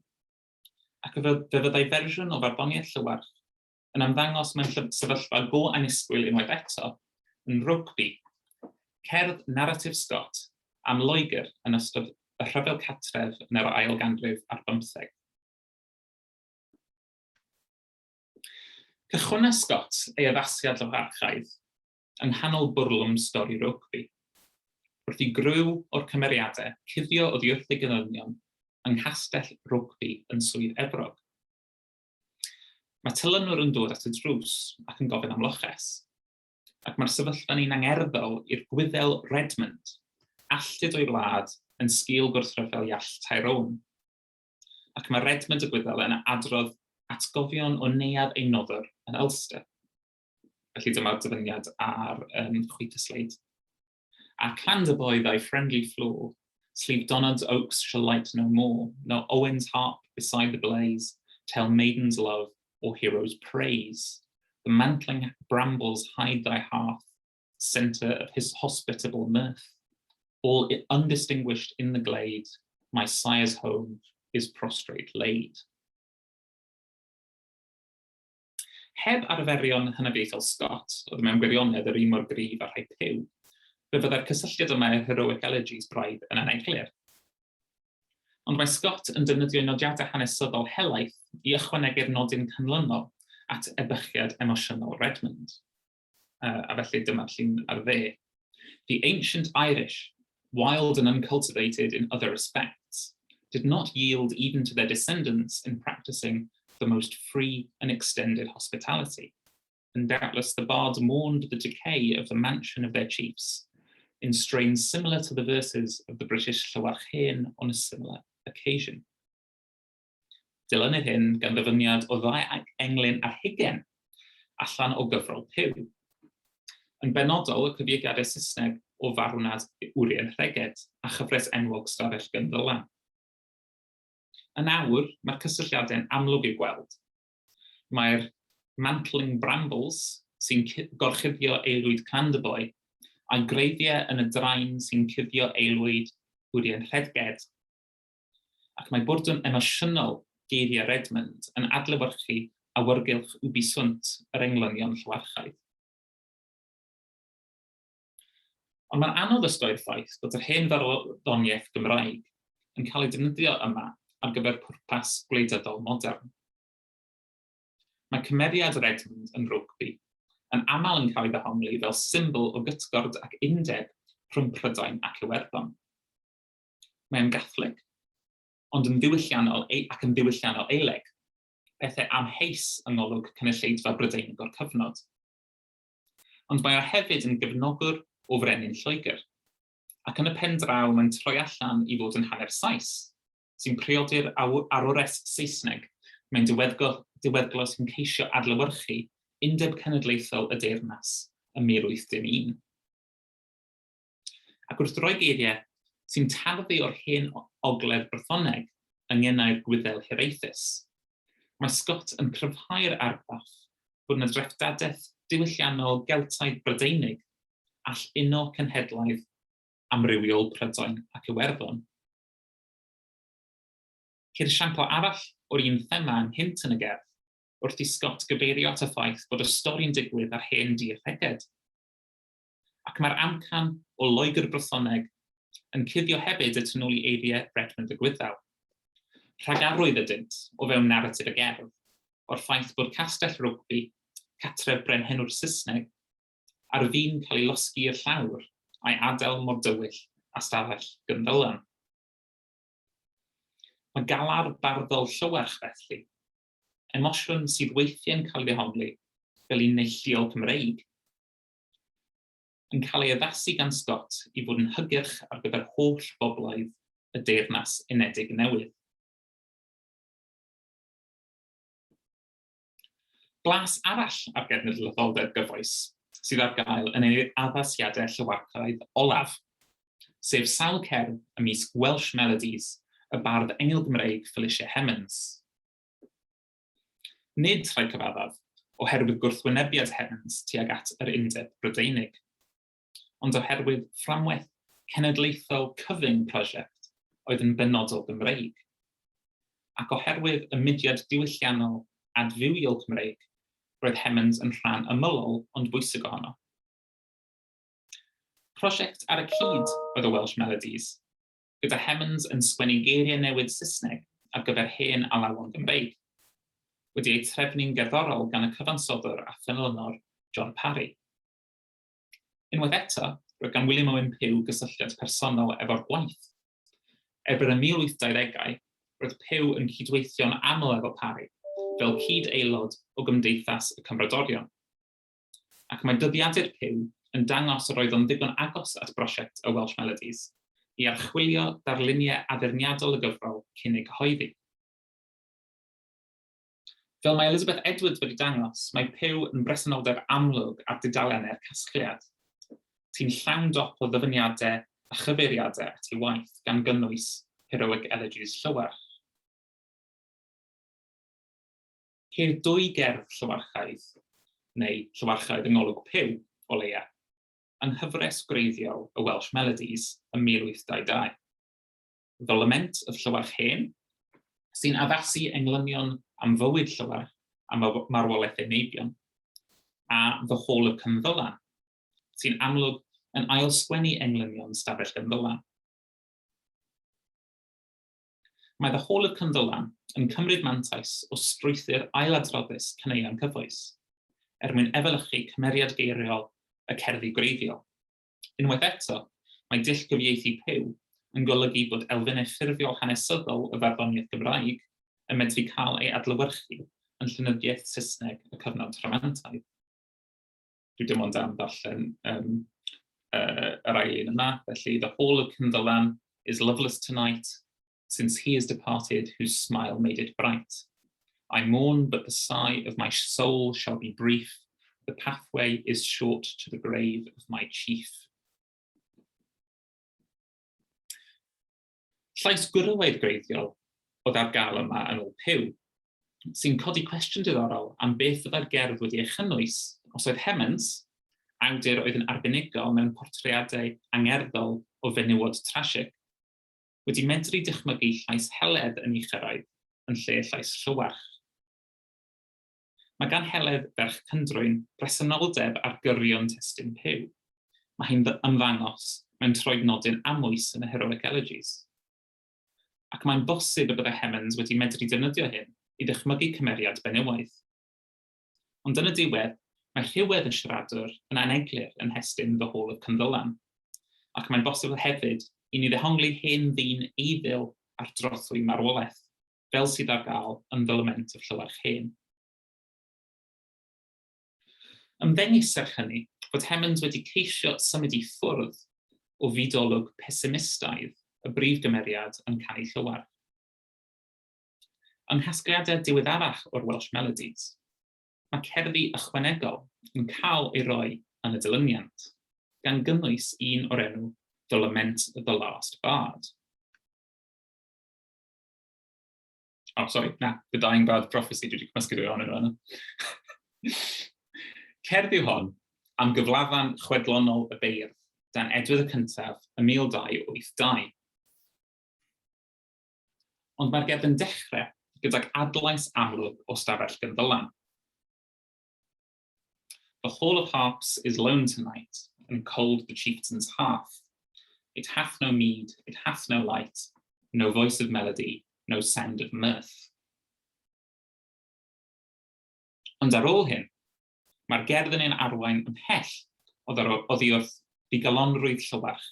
ac fe fyddai fersiwn o farddoniaeth Llywarch yn ymddangos mewn sefyllfa go annisgwyl unwaith eto, yn Rokeby, cerdd naratif Scott am Loegr yn ystod y Rhyfel Cartref yn yr ail ganrif ar bymtheg. Cychwynna Scott ei addasiad Llywarchaidd yng nghanol bwrlwm stori Rokeby, wrth i griw o'r cymeriadau cuddio oddi wrth ei gelynion yng Nghastell Rokeby yn Swydd Efrog. Mae tylynwr yn dod at y drws ac yn gofyn am loches, ac mae'r sefyllfa'n un angerddol i'r Gwyddel Redmond, alltud o'i wlad yn sgil gwrthryfel Iarll Tyrone. Ac mae Redmond y Gwyddel yn adrodd atgofion o neuadd ei noddwr yn Ulster. Felly dyma'r dyfyniad ar chwith y sleid. A Clandeboye thy friendly floor, Slieve Donard's oaks shall light no more, nor Owen's harp beside the blaze tell maiden's love or hero's praise. The mantling brambles hide thy hearth, centre of his hospitable mirth. All undistinguished in the glade, my sire's home is prostrate laid. Heb arferion hynafiaethol Scott, oedd mewn gwirionedd yr un mor gryf â rhai Pugh, fe fyddai'r cysylltiad yma i'r Heroic Elegies braidd yn aneglur. Ond mae Scott yn defnyddio nodiadau hanesyddol helaeth i ychwanegu'r nodyn canlynol at ebychiad emosiynol Redmond. A felly dyma'r llun ar dde. The ancient Irish, wild and uncultivated in other respects, did not yield even to their descendants in practicing the most free and extended hospitality. And doubtless the bards mourned the decay of the mansion of their chiefs in strains similar to the verses of the British Llywarch Hen on a similar occasion. Dilynir hyn gan ddyfyniad o ddau englyn ar hugain allan o gyfrol Puw. Yn benodol, y cyfieithiadau Saesneg o farwnad Urien Rheged a chyfres enwog Stafell Gynddylan. Yn awr, mae'r cysylltiadau'n amlwg i'w gweld. Mae'r mantling brambles sy'n gorchuddio aelwyd Clandeboye a'i gwreiddiau yn y drain sy'n cuddio aelwyd Urien Rheged. Ac mae bwrdwn emosiynol geiriau Redmond yn adlewyrchu awyrgylch Ubi Sunt yr englynion Llywarchaidd. Ond mae'n anodd osgoi'r ffaith bod yr hen farddoniaeth Gymraeg yn cael ei defnyddio yma ar gyfer pwrpas gwleidyddol modern. Mae cymeriad Redmond yn Rokeby yn aml yn cael ei ddehongli fel symbol o gytgord ac undeb rhwng Prydain ac Iwerddon. Mae o'n Gatholig, ond yn ddiwylliannol ac yn ddiwylliannol Aeleg, pethau amheus yng ngolwg cynulleidfa Brydeinig o'r cyfnod. Ond mae o hefyd yn gefnogwr o frenin Lloegr, ac yn y pen draw mae'n troi allan i fod yn hanner Sais, sy'n priodi'r arwres Saesneg mewn diweddglo, diweddglo sy'n ceisio adlewyrchu Undeb Cenedlaethol y Deyrnas ym 1811. Ac wrth roi geiriau sy'n tarddu o'r hen ogledd Brythoneg yng ngenau'r Gwyddel hiraethus, mae Scott yn cryfhau'r argraff bod yna dreftadaeth diwylliannol Geltaidd Brydeinig all uno cenhedlaeth amrywiol Prydain ac Iwerddon. Ceir esiampl arall o'r un thema ynghynt yn y gerdd, wrth i Scott gyfeirio at y ffaith bod y stori'n digwydd ar hen dir Rheged. Ac mae'r amcan o Loegr Brythoneg yn cuddio hefyd y tu nôl i eiriau Redmond y Gwyddel. Rhagarwydd ydynt, o fewn naratif y gerdd, o'r ffaith bod castell Rokeby, catref brenhinwr Saesneg, ar fin cael ei losgi i'r llawr a'i adael mor dywyll â stafell Gynddylan. Mae galar barddol Llywarch, felly, emosiwn sydd weithiau'n cael ei ddehongli fel un neilltuol Cymreig, yn cael ei addasu gan Scott i fod yn hygyrch ar gyfer holl bobloedd y Deyrnas Unedig newydd. Blas arall ar genedlaetholdeb gyfoes sydd ar gael yn ei addasiadau Llywarchaidd olaf, sef sawl cerdd ymysg Welsh Melodies y bardd engyl Gymreig Felicia Hemans. Nid, rhaid cyfaddef, oherwydd gwrthwynebiad Hemans tuag at yr Undeb Brydeinig, ond oherwydd fframwaith cenedlaethol cyfyng prosiect oedd yn benodol Gymreig, ac oherwydd y mudiad diwylliannol adfywiol Cymreig roedd Hemans yn rhan ymylol ond bwysig ohono. Prosiect ar y cyd oedd y Welsh Melodies, gyda Hemans yn sgwennu geiriau newydd Saesneg ar gyfer hen alawon Gymreig, wedi eu trefnu'n gerddorol gan y cyfansoddwr a phenlynor John Parry. Unwaith eto, roedd gan William Owen Pughe gysylltiad personol efo'r gwaith. Erbyn y 1820au, roedd Pughe yn cydweithio'n aml efo Parry, fel cyd-aelod o Gymdeithas y Cymmrodorion. Ac mae dyddiadur Pughe yn dangos yr oedd o'n ddigon agos at brosiect y Welsh Melodies i archwilio darluniau addurniadol y gyfrol cyn ei cyhoeddi. Fel mae Elizabeth Edwards wedi dangos, mae Pughe yn bresenoldeb amlwg ar dudalennau'r casgliad. Sy'n llawn dop o ddyfyniadau a chyfeiriadau at ei waith, gan gynnwys Heroic Elegies Llywarch. Ceir dwy gerdd Llywarchaidd, neu Llywarchaidd yng ngolwg Pughe, o leia, yng nghyfres gwreiddiol y Welsh Melodies ym 1822. The Lament of Llywarch Hen, sy'n addasu englynion am fywyd Llywarch a marwolaeth ei meibion, a The Hall of Cynddylan, sy'n amlwg yn ail-sgwennu englynion Stafell Gynddylan. Mae The Hall of Cynddylan yn cymryd mantais o strwythur ailadroddus caneuon cyfoes, er mwyn efelychu cymeriad geiriol y cerddi gwreiddiol. Unwaith eto, mae dull cyfieithu Puw yn golygu bod elfennau ffurfiol hanesyddol y farddoniaeth Gymraeg yn medru cael ei adlewyrchu yn llenyddiaeth Saesneg y cyfnod Rhamantaidd. Dwi dim ond am ddarllen um, yr ail un yma, felly The Hall of Cynddylan is loveless tonight, since he is departed whose smile made it bright. I mourn, but the sigh of my soul shall be brief. The pathway is short to the grave of my chief. Llais gwrywaidd gwreiddiol oedd ar gael yma yn ôl Puw, sy'n codi cwestiwn diddorol am beth fyddai'r gerdd wedi ei chynnwys os oedd Hemans, awdur oedd yn arbenigol mewn portreadau angerddol o fenywod trasig, wedi medru dychmygu llais Heledd yn ei chyrraedd yn lle llais Llywarch. Mae gan Heledd ferch Cyndrwyn bresenoldeb ar gyrion testun Puw. Mae hi'n ymddangos mewn troednodyn amwys yn y Heroic Elegies. Ac mae'n bosib y byddai Hemans wedi medru defnyddio hyn i ddychmygu cymeriad benywaidd. Ond yn y diwedd, mae rhywedd y siaradwr yn aneglur yn nhestun The Hall of Cynddylan, ac mae'n bosibl hefyd i ni ddehongli hen ddyn eiddil ar drothwy marwolaeth, fel sydd ar gael yn The Lament of Llywarch Hen. Ymddengys, serch hynny, fod Hemans wedi ceisio symud i ffwrdd o fyd-olwg pesimistaidd y brif gymeriad yn Canu Llywarch. Yng nghasgliadau diweddarach o'r Welsh Melodies, mae cerddi ychwanegol yn cael eu rhoi yn y dilyniant, gan gynnwys un o'r enw The Lament of the Last Bard. Oh, sorry, na, The Dying Bard Prophecy, dwi wedi cymysgu dwy ohonyn nhw yna. Cerdd yw hon am gyflafan chwedlonol y beirdd dan Edward y Cyntaf ym 1282. Ond mae'r gerdd yn dechrau gydag adlais amlwg o stafell Gynddylan. The hall of harps is lone tonight, and cold the chieftain's hearth. It hath no mead, it hath no light, no voice of melody, no sound of mirth. Ond ar ôl hyn, mae'r gerdd yn ein arwain ymhell oddi wrth ddigalonrwydd Llywarch,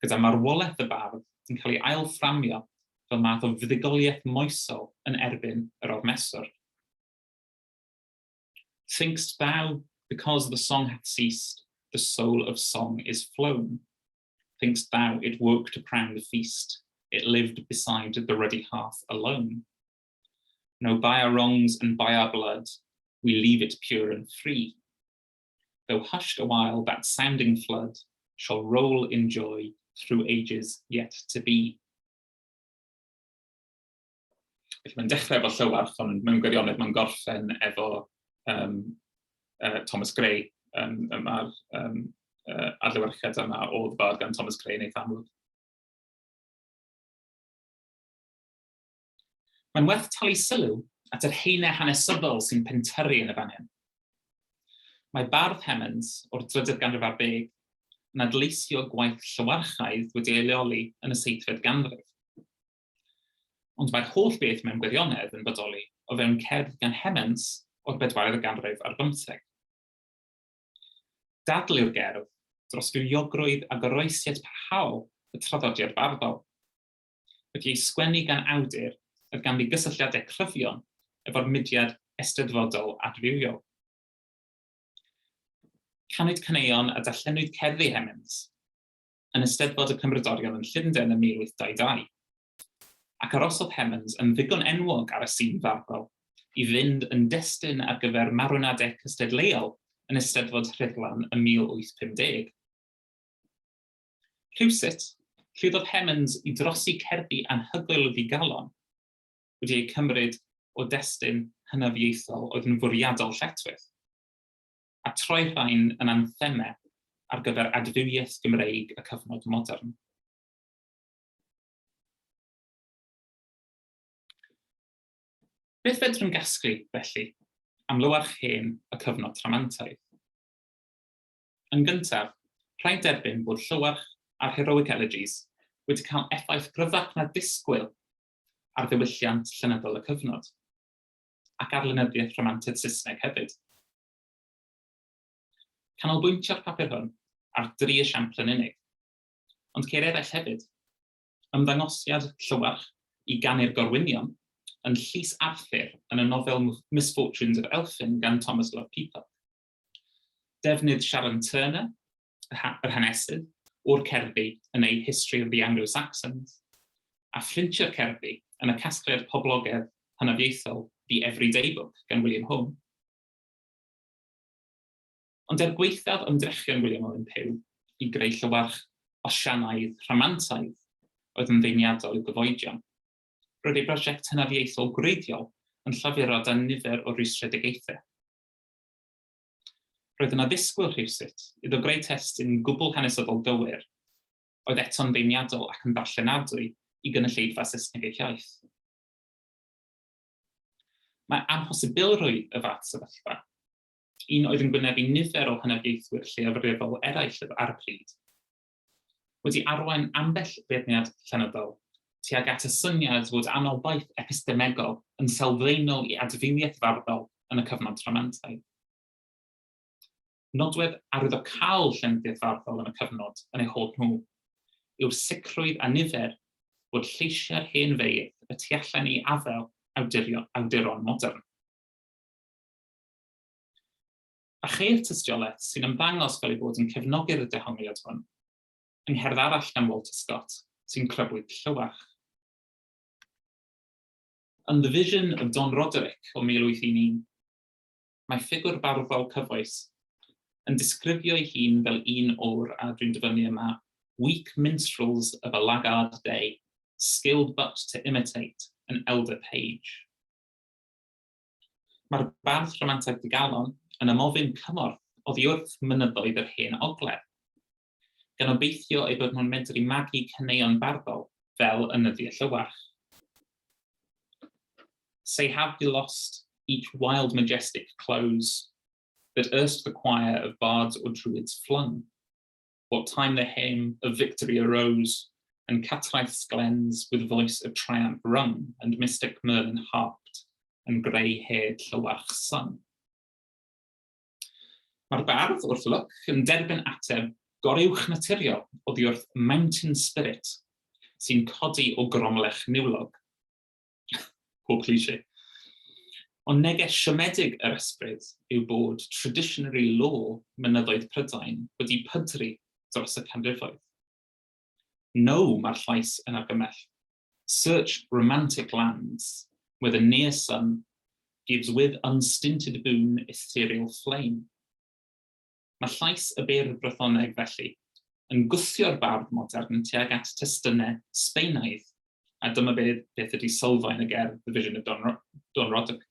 gyda marwolaeth y bardd yn cael ei ail-fframio fel math o fuddugoliaeth moesol yn erbyn yr ormeswr. Think'st thou, because the song hath ceased, the soul of song is flown? Think'st thou it woke to crown the feast, it lived beside the ruddy hearth alone? No, by our wrongs and by our blood, we leave it pure and free. Though hushed awhile, that sounding flood shall roll in joy through ages yet to be. Felly mae'n dechrau efo Llywarch, ond mewn gwirionedd mae'n gorffen efo um, Thomas Gray. Um, Mae'r um, adlewyrchiad yma o The Bard gan Thomas Gray yn eitha amlwg. Mae'n werth talu sylw at yr haenau hanesyddol sy'n pentyrru yn y fan hyn. Mae bardd Hemans o'r drydydd ganrif ar ddeg yn adleisio gwaith llywarchaidd wedi ei leoli yn y seithfed ganrif. Ond mae'r holl beth mewn gwirionedd yn bodoli o fewn cerdd gan Hemans o'r bedwaredd ganrif ar bymtheg. Dadl yw'r gerdd dros fywiogrwydd a goroesiad parhaol y traddodiad barddol. wedi ei sgwennu gan awdur oedd ganddi gysylltiadau cryfion efo'r mudiad eisteddfodol adfywiol. Canwyd caneuon a darllenwyd cerddi Hemans yn Eisteddfod y Cymrodorion yn Llundain ym 1822, ac arosodd Hemans yn ddigon enwog ar y sîn farddol i fynd yn destun ar gyfer marwnadau cystadleuol yn Eisteddfod Rhuddlan ym 1850. Rhywsut, llwyddodd Hemans i drosi cerddi anhygoel o ddigalon, wedi eu cymryd o destun hynafiaethol oedd yn fwriadol lletchwith, a troi rhain yn anthemau ar gyfer adfywiaeth Gymreig y cyfnod modern. Beth fedrwn gasglu, felly, am Lywarch Hen y cyfnod Rhamantaidd? Yn gyntaf, rhaid derbyn bod Llywarch a'r Heroic Elegies wedi cael effaith gryfach na disgwyl ar ddiwylliant llenyddol y cyfnod, ac ar lenyddiaeth rhamantaidd Saesneg hefyd. Canolbwyntio'r papur hwn ar dri esiampl yn unig, ond ceir eraill hefyd. Ymddangosiad Llywarch i ganu'r Gorwynion yn Llys Arthur yn y nofel Misfortunes of Elphin gan Thomas Love Peacock. Defnydd Sharon Turner, yr hanesydd, o'r cerddi yn ei History of the Anglo-Saxons, a phrintio'r cerddi yn y casgliad poblogaidd hynafiaethol The Everyday Book gan William Home. Ond er gwaethaf ymdrechion William Owen Pughe i greu llywarch Osianaidd rhamantaidd oedd yn ddeiniadol i'w gyfoedion, roedd ei brosiect hynafiaethol gwreiddiol yn llafuro dan nifer o rwystredigaethau. Roedd yna ddisgwyl rhywsut iddo greu testun gwbl hanesyddol gywir, oedd eto'n feirniadol ac yn ddarllenadwy i gynulleidfa Saesneg ei hiaith. Mae amhosibilrwydd y fath sefyllfa, un oedd yn gwynebu nifer o hynafiaethwyr lleiafrifol eraill ar y pryd, wedi arwain ambell feirniad llenyddol tuag at y syniad fod anobaith epistemegol yn sylfaenol i adfywiaeth farddol yn y cyfnod rhamantaidd. Nodwedd arwyddocaol llenyddiaeth farddol yn y cyfnod yn eu holl nhw yw'r sicrwydd a nifer bod lleisiau'r hen feirdd y tu allan i afael awduron modern. A cheir tystiolaeth sy'n ymddangos fel ei bod yn cefnogi'r dehongliad hwn, yng ngherdd arall gan Walter Scott sy'n crybwyll Llywarch. Yn The Vision of Don Roderick o 1811, mae ffigwr barddol cyfoes yn disgrifio ei hun fel un o'r, a dwi'n dyfynnu yma, weak minstrels of a laggard day, skilled but to imitate an elder page. Mae'r bardd rhamantaidd digalon yn ymofyn cymorth oddi wrth mynyddoedd yr Hen Ogledd, gan obeithio eu bod nhw'n medru magu caneuon barddol fel yn nyddiau Llywarch. Say have we lost each wild majestic close that erst the choir of bards or druids flung, what time the hymn of victory arose, and Catraeth's glens with voice of triumph rung, and mystic Merlin harped, and grey-haired Llywarch sung. Mae'r bardd, wrth lwc, yn derbyn ateb goruwchnaturiol oddi wrth Mountain Spirit, sy'n codi o gromlech niwlog. Pob cliché. Ond neges siomedig yr ysbryd yw bod traditionary law mynyddoedd Prydain wedi pydru dros y canrifoedd. No, mae'r llais yn argymell. Search romantic lands, where the near sun gives with unstinted boon ethereal flame. Mae llais y beirdd Brythoneg, felly, yn gwthio'r bardd modern tuag at testunau Sbaenaidd, a dyma beth, beth ydy sylfaen y gerdd The Vision of Don, Don Roderick.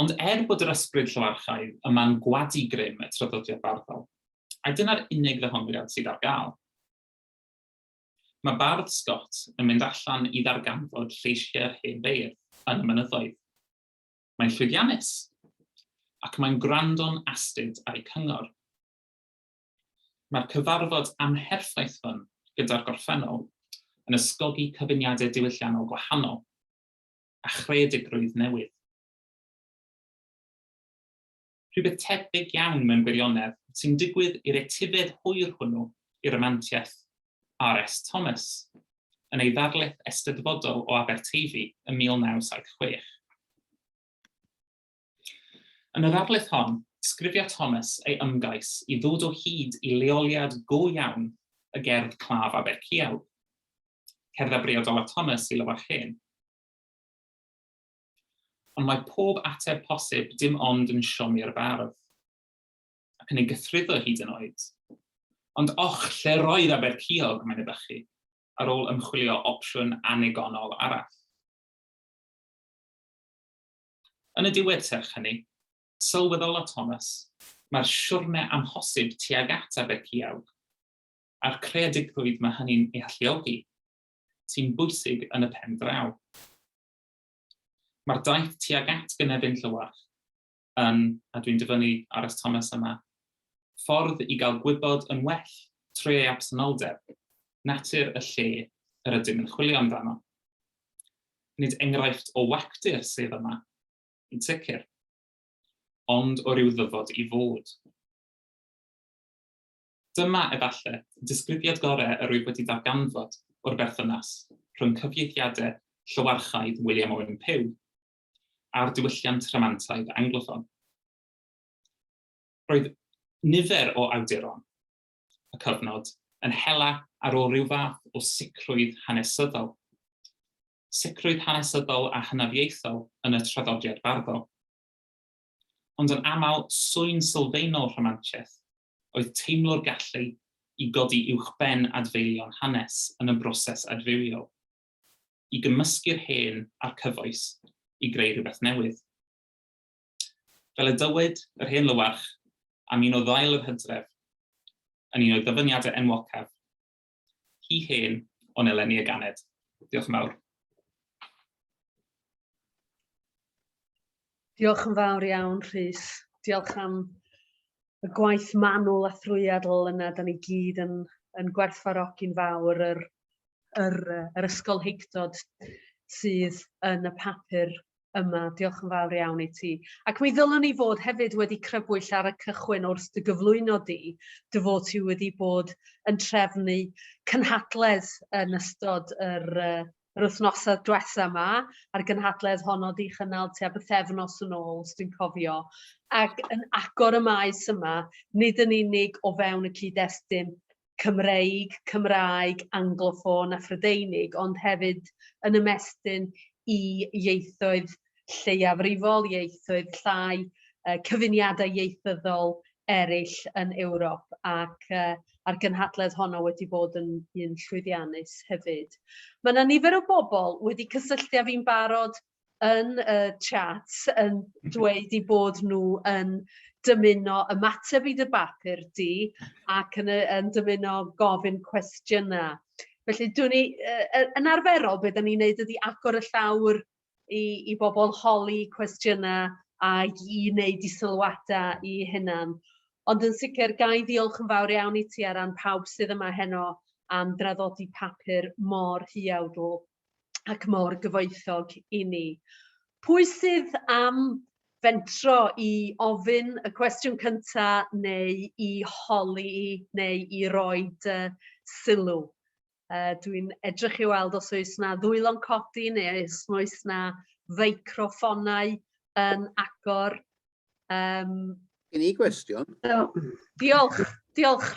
Ond er bod yr ysbryd llywarchaidd yma'n gwadu grym y traddodiad barddol, ai dyna'r unig ddehongliad sydd ar gael? Mae bardd Scott yn mynd allan i ddarganfod lleisiau'r hen feirdd yn y mynyddoedd. Mae'n llwyddiannus, ac mae'n gwrando'n astud ar eu cyngor. Mae'r cyfarfod amherffaith hwn gyda'r gorffennol yn ysgogi cyfuniadau diwylliannol gwahanol a chreadigrwydd newydd. Rhywbeth tebyg iawn mewn gwirionedd sy'n digwydd i'r etifedd hwyr hwnnw i ramantiaeth R.S. Thomas yn ei ddarlith eisteddfodol o Aberteifi ym 1976. Yn y ddarlith hon, disgrifia Thomas ei ymgais i ddod o hyd i leoliad go iawn y gerdd Claf Aberciawg, cerdd a briodola Thomas i Lywarch Hen. Ond mae pob ateb posib dim ond yn siomi'r bardd, ac yn ei gythruddo hyd yn oed. Ond och, lle roedd Aberciog, mae'n ebychu, ar ôl ymchwilio opsiwn annigonol arall. Yn y diwedd, serch hynny, sylweddola Thomas, mae'r siwrne amhosib tuag at Aberciawg, a'r creadigrwydd mae hynny'n ei alluogi, sy'n bwysig yn y pen draw. Mae'r daith tuag at gynefin Llywarch yn, a dwi'n dyfynnu R.S. Thomas yma, ffordd i gael gwybod yn well trwy ei absenoldeb. Natur y lle yr ydym yn chwilio amdano. Nid enghraifft o wacter sydd yma, yn sicr, ond o ryw ddyfod i fod. Dyma, efallai, y disgrifiad gorau yr wyf wedi darganfod o'r berthynas rhwng cyfieithiadau llywarchaidd William Owen Pughe a'r diwylliant rhamantaidd Angloffon. Roedd nifer o awduron y cyfnod yn hela ar ôl rhyw fath o sicrwydd hanesyddol. Sicrwydd hanesyddol a hynafiaethol yn y traddodiad barddol. Ond yn aml, swyn sylfaenol rhamantiaeth oedd teimlo'r gallu i godi uwchben adfeilion hanes yn y broses adfywiol, i gymysgu'r hen a'r cyfoes i greu rhywbeth newydd. Fel y dywed yr hen lywarch am un o ddail yr hydref, yn un o'i ddyfyniadau enwocaf, Hi hen, ond eleni y ganed. Diolch yn fawr. Diolch yn fawr iawn, Rhys. Diolch am y gwaith manwl a thrwyadl yna. Da ni gyd yn, yn gwerthfawrogi'n fawr yr, yr, yr ysgolheictod sydd yn y papur yma. Diolch yn fawr iawn i ti. Ac mi ddylwn ni fod hefyd wedi crybwyll ar y cychwyn wrth dy gyflwyno di, dy fod ti wedi bod yn trefnu cynhadledd yn ystod yr, uh, yr wythnosau diwetha yma, a'r gynhadledd honno di chynnal tua bythefnos yn ôl, os dwi'n cofio, ac yn agor y maes yma, nid yn unig o fewn y cyd-destun Cymreig, Cymraeg, Angloffon a Phrydeinig, ond hefyd yn ymestyn i ieithoedd lleiafrifol, ieithoedd llai, cyfuniadau ieithyddol eraill yn Ewrop, ac a'r gynhadledd honno wedi bod yn un llwyddiannus hefyd. Mae yna nifer o bobl wedi cysylltu â fi'n barod yn y chat yn dweud eu bod nhw yn dymuno ymateb i dy bapur di ac yn, yn dymuno gofyn cwestiynau. Felly, dwi'n ni, yn arferol, beth da ni'n neud ydy agor y llawr i, i bobl holi cwestiynau a i wneud i sylwadau i hunan. Ond yn sicr, ga i ddiolch yn fawr iawn i ti ar ran pawb sydd yma heno am draddodi papur mor huawdl ac mor gyfoethog i ni. Pwy sydd am fentro i ofyn y cwestiwn cynta neu i holi neu i roi dy sylw? Dwi'n edrych i weld os oes na ddwylo'n codi neu os oes na feicroffonau yn agor. Gen i gwestiwn. Diolch, diolch.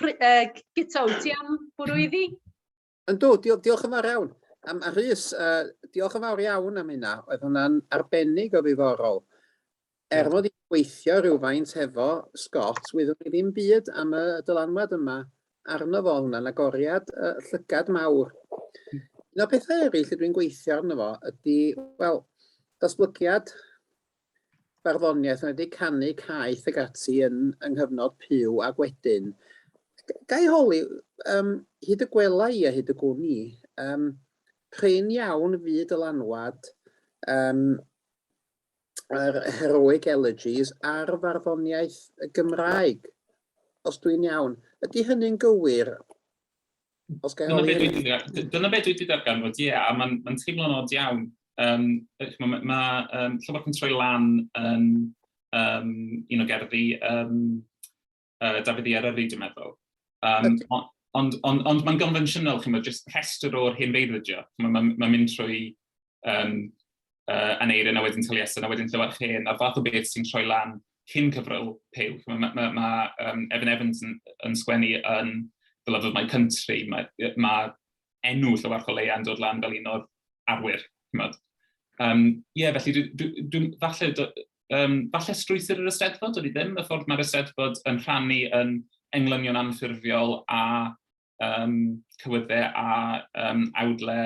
Guto, wyt ti am bwrw iddi? Yndw, diolch yn fawr iawn. Um, a Rhys, diolch yn fawr iawn am hynna. Oedd hwnna'n arbennig o ddiddorol. Er mod i'n gweithio rhywfaint hefo Scott, wyddwn i ddim byd am y dylanwad yma arno fo, hwnna'n agoriad llygad mawr. Un o'r pethau eraill lle dwi'n gweithio arno fo ydy, wel, datblygiad barddoniaeth yn wedi canu caeth ag ati yn yng nghyfnod Pugh ac wedyn. Ga i holi, um, hyd y gwela i a hyd y gwn i, um, prin iawn fu dylanwad um, yr heroic elegies ar farddoniaeth y Gymraeg, os dwi'n iawn. Ydy hynny'n gywir? Os gael dyna, be dwi, dyna beth dwi wedi darganfod, ie, a mae'n ma teimlo'n od iawn. Um, mae ma, ma um, Llywarch yn troi lan yn um, un o gerddi um, Dafydd i Eryri, dwi'n meddwl. Um, ond ond, ond, ond mae'n gonfensiynol, chi'n meddwl, jyst rhestr o'r hen feirdd ydi o. Mae'n ma, ma mynd trwy um, Aneirin a wedyn Taliesin a wedyn Llywarch Hen, a'r fath o beth sy'n troi lan cyn cyfrol Pugh. Mae ma, ma, ma um, Evan Evans yn, yn sgwennu yn The Love of My Country, mae, ma enw Llywarch o Leia yn dod lan fel un o'r arwyr. Chimod. Yeah, felly dwi, dwi, dwi, falle, um, falle strwythur yr Eisteddfod, o'n i ddim, y ffordd mae'r Eisteddfod yn rhannu yn englynion anffurfiol a um, cywyddau a um, awdle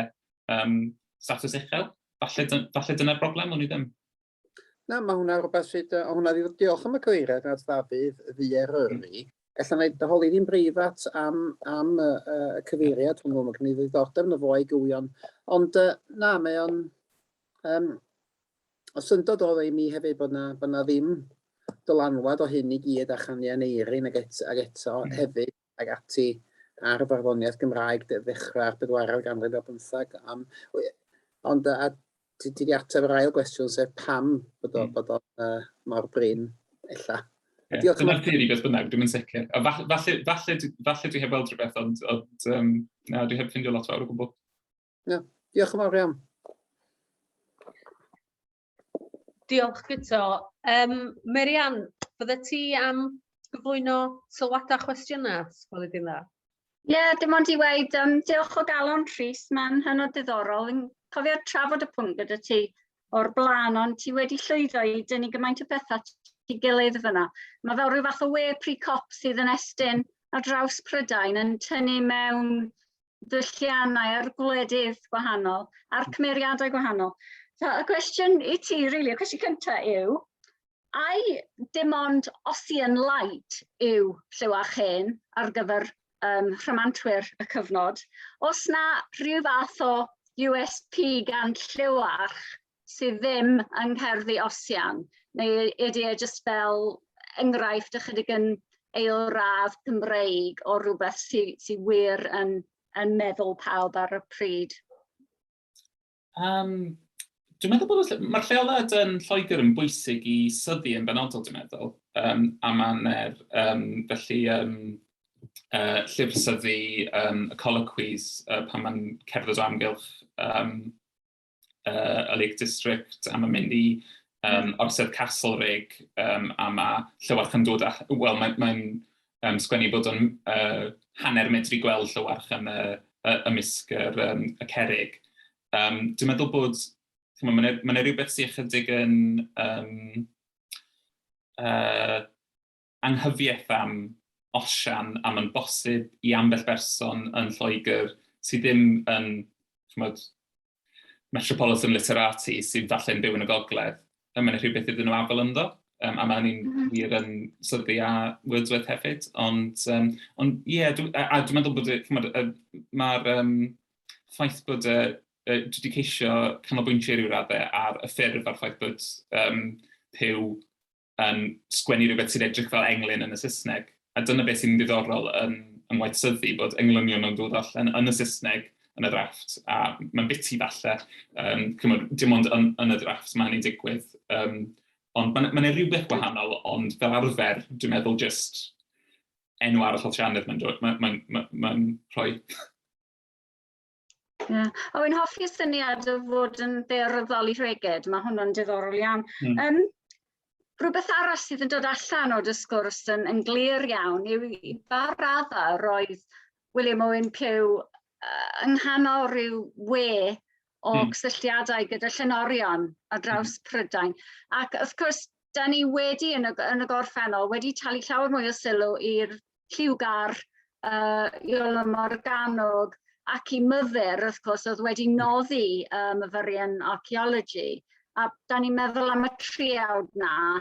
um, statws uchel. Falle, falle dyna'r broblem, o'n i ddim. Na, mae hwnna rhywbeth sydd... O hwnna, diolch am y cyfeiriad at Ddafydd ddu Eryri. Mm. Gallai wneud dy holi di'n breifat am, am y, y cyfeiriad hwnnw, mae gen i ddiddordeb yn y fo a'i gywion. Ond na, mae o'n... Um, y syndod oedd i mi hefyd bod na, bod na ddim dylanwad o hyn i gyd a chanu Aneirin ag, et, ag eto mm. hefyd ag ati. ar farddoniaeth Gymraeg ddechrau'r bedwaredd ganrif ar bymtheg. Um, ond a ti wedi ateb yr ail gwestiwn, sef pam bod o, bod o'n mor brin, ella. Yeah, Diolch Dyna'r theori beth bynnag, dwi'n yn sicr. A falle, falle, falle, falle dwi heb weld rhywbeth, ond, ond um, na, dwi heb ffindio lot fawr o gwbl. Yeah. Diolch yn fawr iawn. Diolch Guto. Um, Marianne, fydde ti am gyflwyno sylwadau chwestiynau, os di'n dda? Ie, yeah, dim ond i weud, diolch o galon Rhys, mae'n hynod diddorol. Fi'n cofio trafod y pwnc gyda ti o'r blaen, ond ti wedi llwyddo i dynnu gymaint o bethau at ei gilydd fyna. Mae fel rhyw fath o we pre-cop sydd yn estyn ar draws Prydain yn tynnu mewn dulliannau ar gwledydd gwahanol, a'r cymeriadau gwahanol. So, y cwestiwn i ti, really, y cwestiwn cyntaf yw, ai dim ond Ossian Light yw Llywarch Hen ar gyfer rhamantwyr y cyfnod? Os na rhyw fath o USP gan Llywarch sydd ddim yng ngherddi Osian, neu ydy e jyst fel enghraifft ychydig yn eilradd Cymreig o rhywbeth sydd sy wir yn, yn meddwl pawb ar y pryd? Dwi'n meddwl bod mae'r lleoliad yn Lloegr yn bwysig i Southey yn benodol, dwi'n meddwl. A mae'n felly llyfr Southey, y Colloquies, pan mae'n cerdded o amgylch y Lake District, a mae'n mynd i orsedd Castlerigg, a mae Llywarch yn dod, wel, mae'n mae sgwennu bod o'n hanner medru gweld Llywarch yn y, ymysg yr, y cerrig. Dwi'n meddwl bod, mae yna rhywbeth sy'n ychydig yn anghyfiaeth am Osian, a mae'n bosib i ambell berson yn Lloegr sydd ddim yn, ch'mod, metropolitan literati sydd falle'n byw yn y gogledd, a mae'n rhywbeth iddyn nhw afel ynddo. A mae hynny'n wir yn Southey a Wordsworth hefyd. Ond, ond ie, yeah, dwi, a dwi'n meddwl bod, ch'mod, mae'r ffaith bod y, dwi wedi ceisio canolbwyntio i ryw raddau ar y ffurf a'r ffaith bod Puw yn sgwennu rhywbeth sy'n edrych fel englyn yn y Saesneg. A dyna beth sy'n ddiddorol yn, yng ngwaith Southey, bod englynion yn dod allan yn y Saesneg yn y drafft, a mae'n biti falle, chymod, dim ond yn, yn y drafft mae hynny'n digwydd. Ond mae'n ma rhywbeth gwahanol, ond fel arfer, dwi'n meddwl just enw arall Osianedd mae'n dod, mae'n ma, ma, ma rhoi. Ie. Yeah. O, fi'n hoffi y syniad o fod yn ddaearyddol i Rheged, mae hwnnw'n diddorol iawn. Rhywbeth arall sydd yn dod allan o'r sgwrs yn, yn glir iawn yw i ba radda roedd William Owen Pughe yng nghanol rhyw we o cysylltiadau gyda llenorion ar draws Prydain. Ac wrth gwrs, da ni wedi yn y, yn y gorffennol wedi talu llawer mwy o sylw i'r lliwgar Iolo Morganwg ac i Myfyr, wrth gwrs, oedd wedi noddi Myvyrian Archaeology. A da ni'n meddwl am y triawd na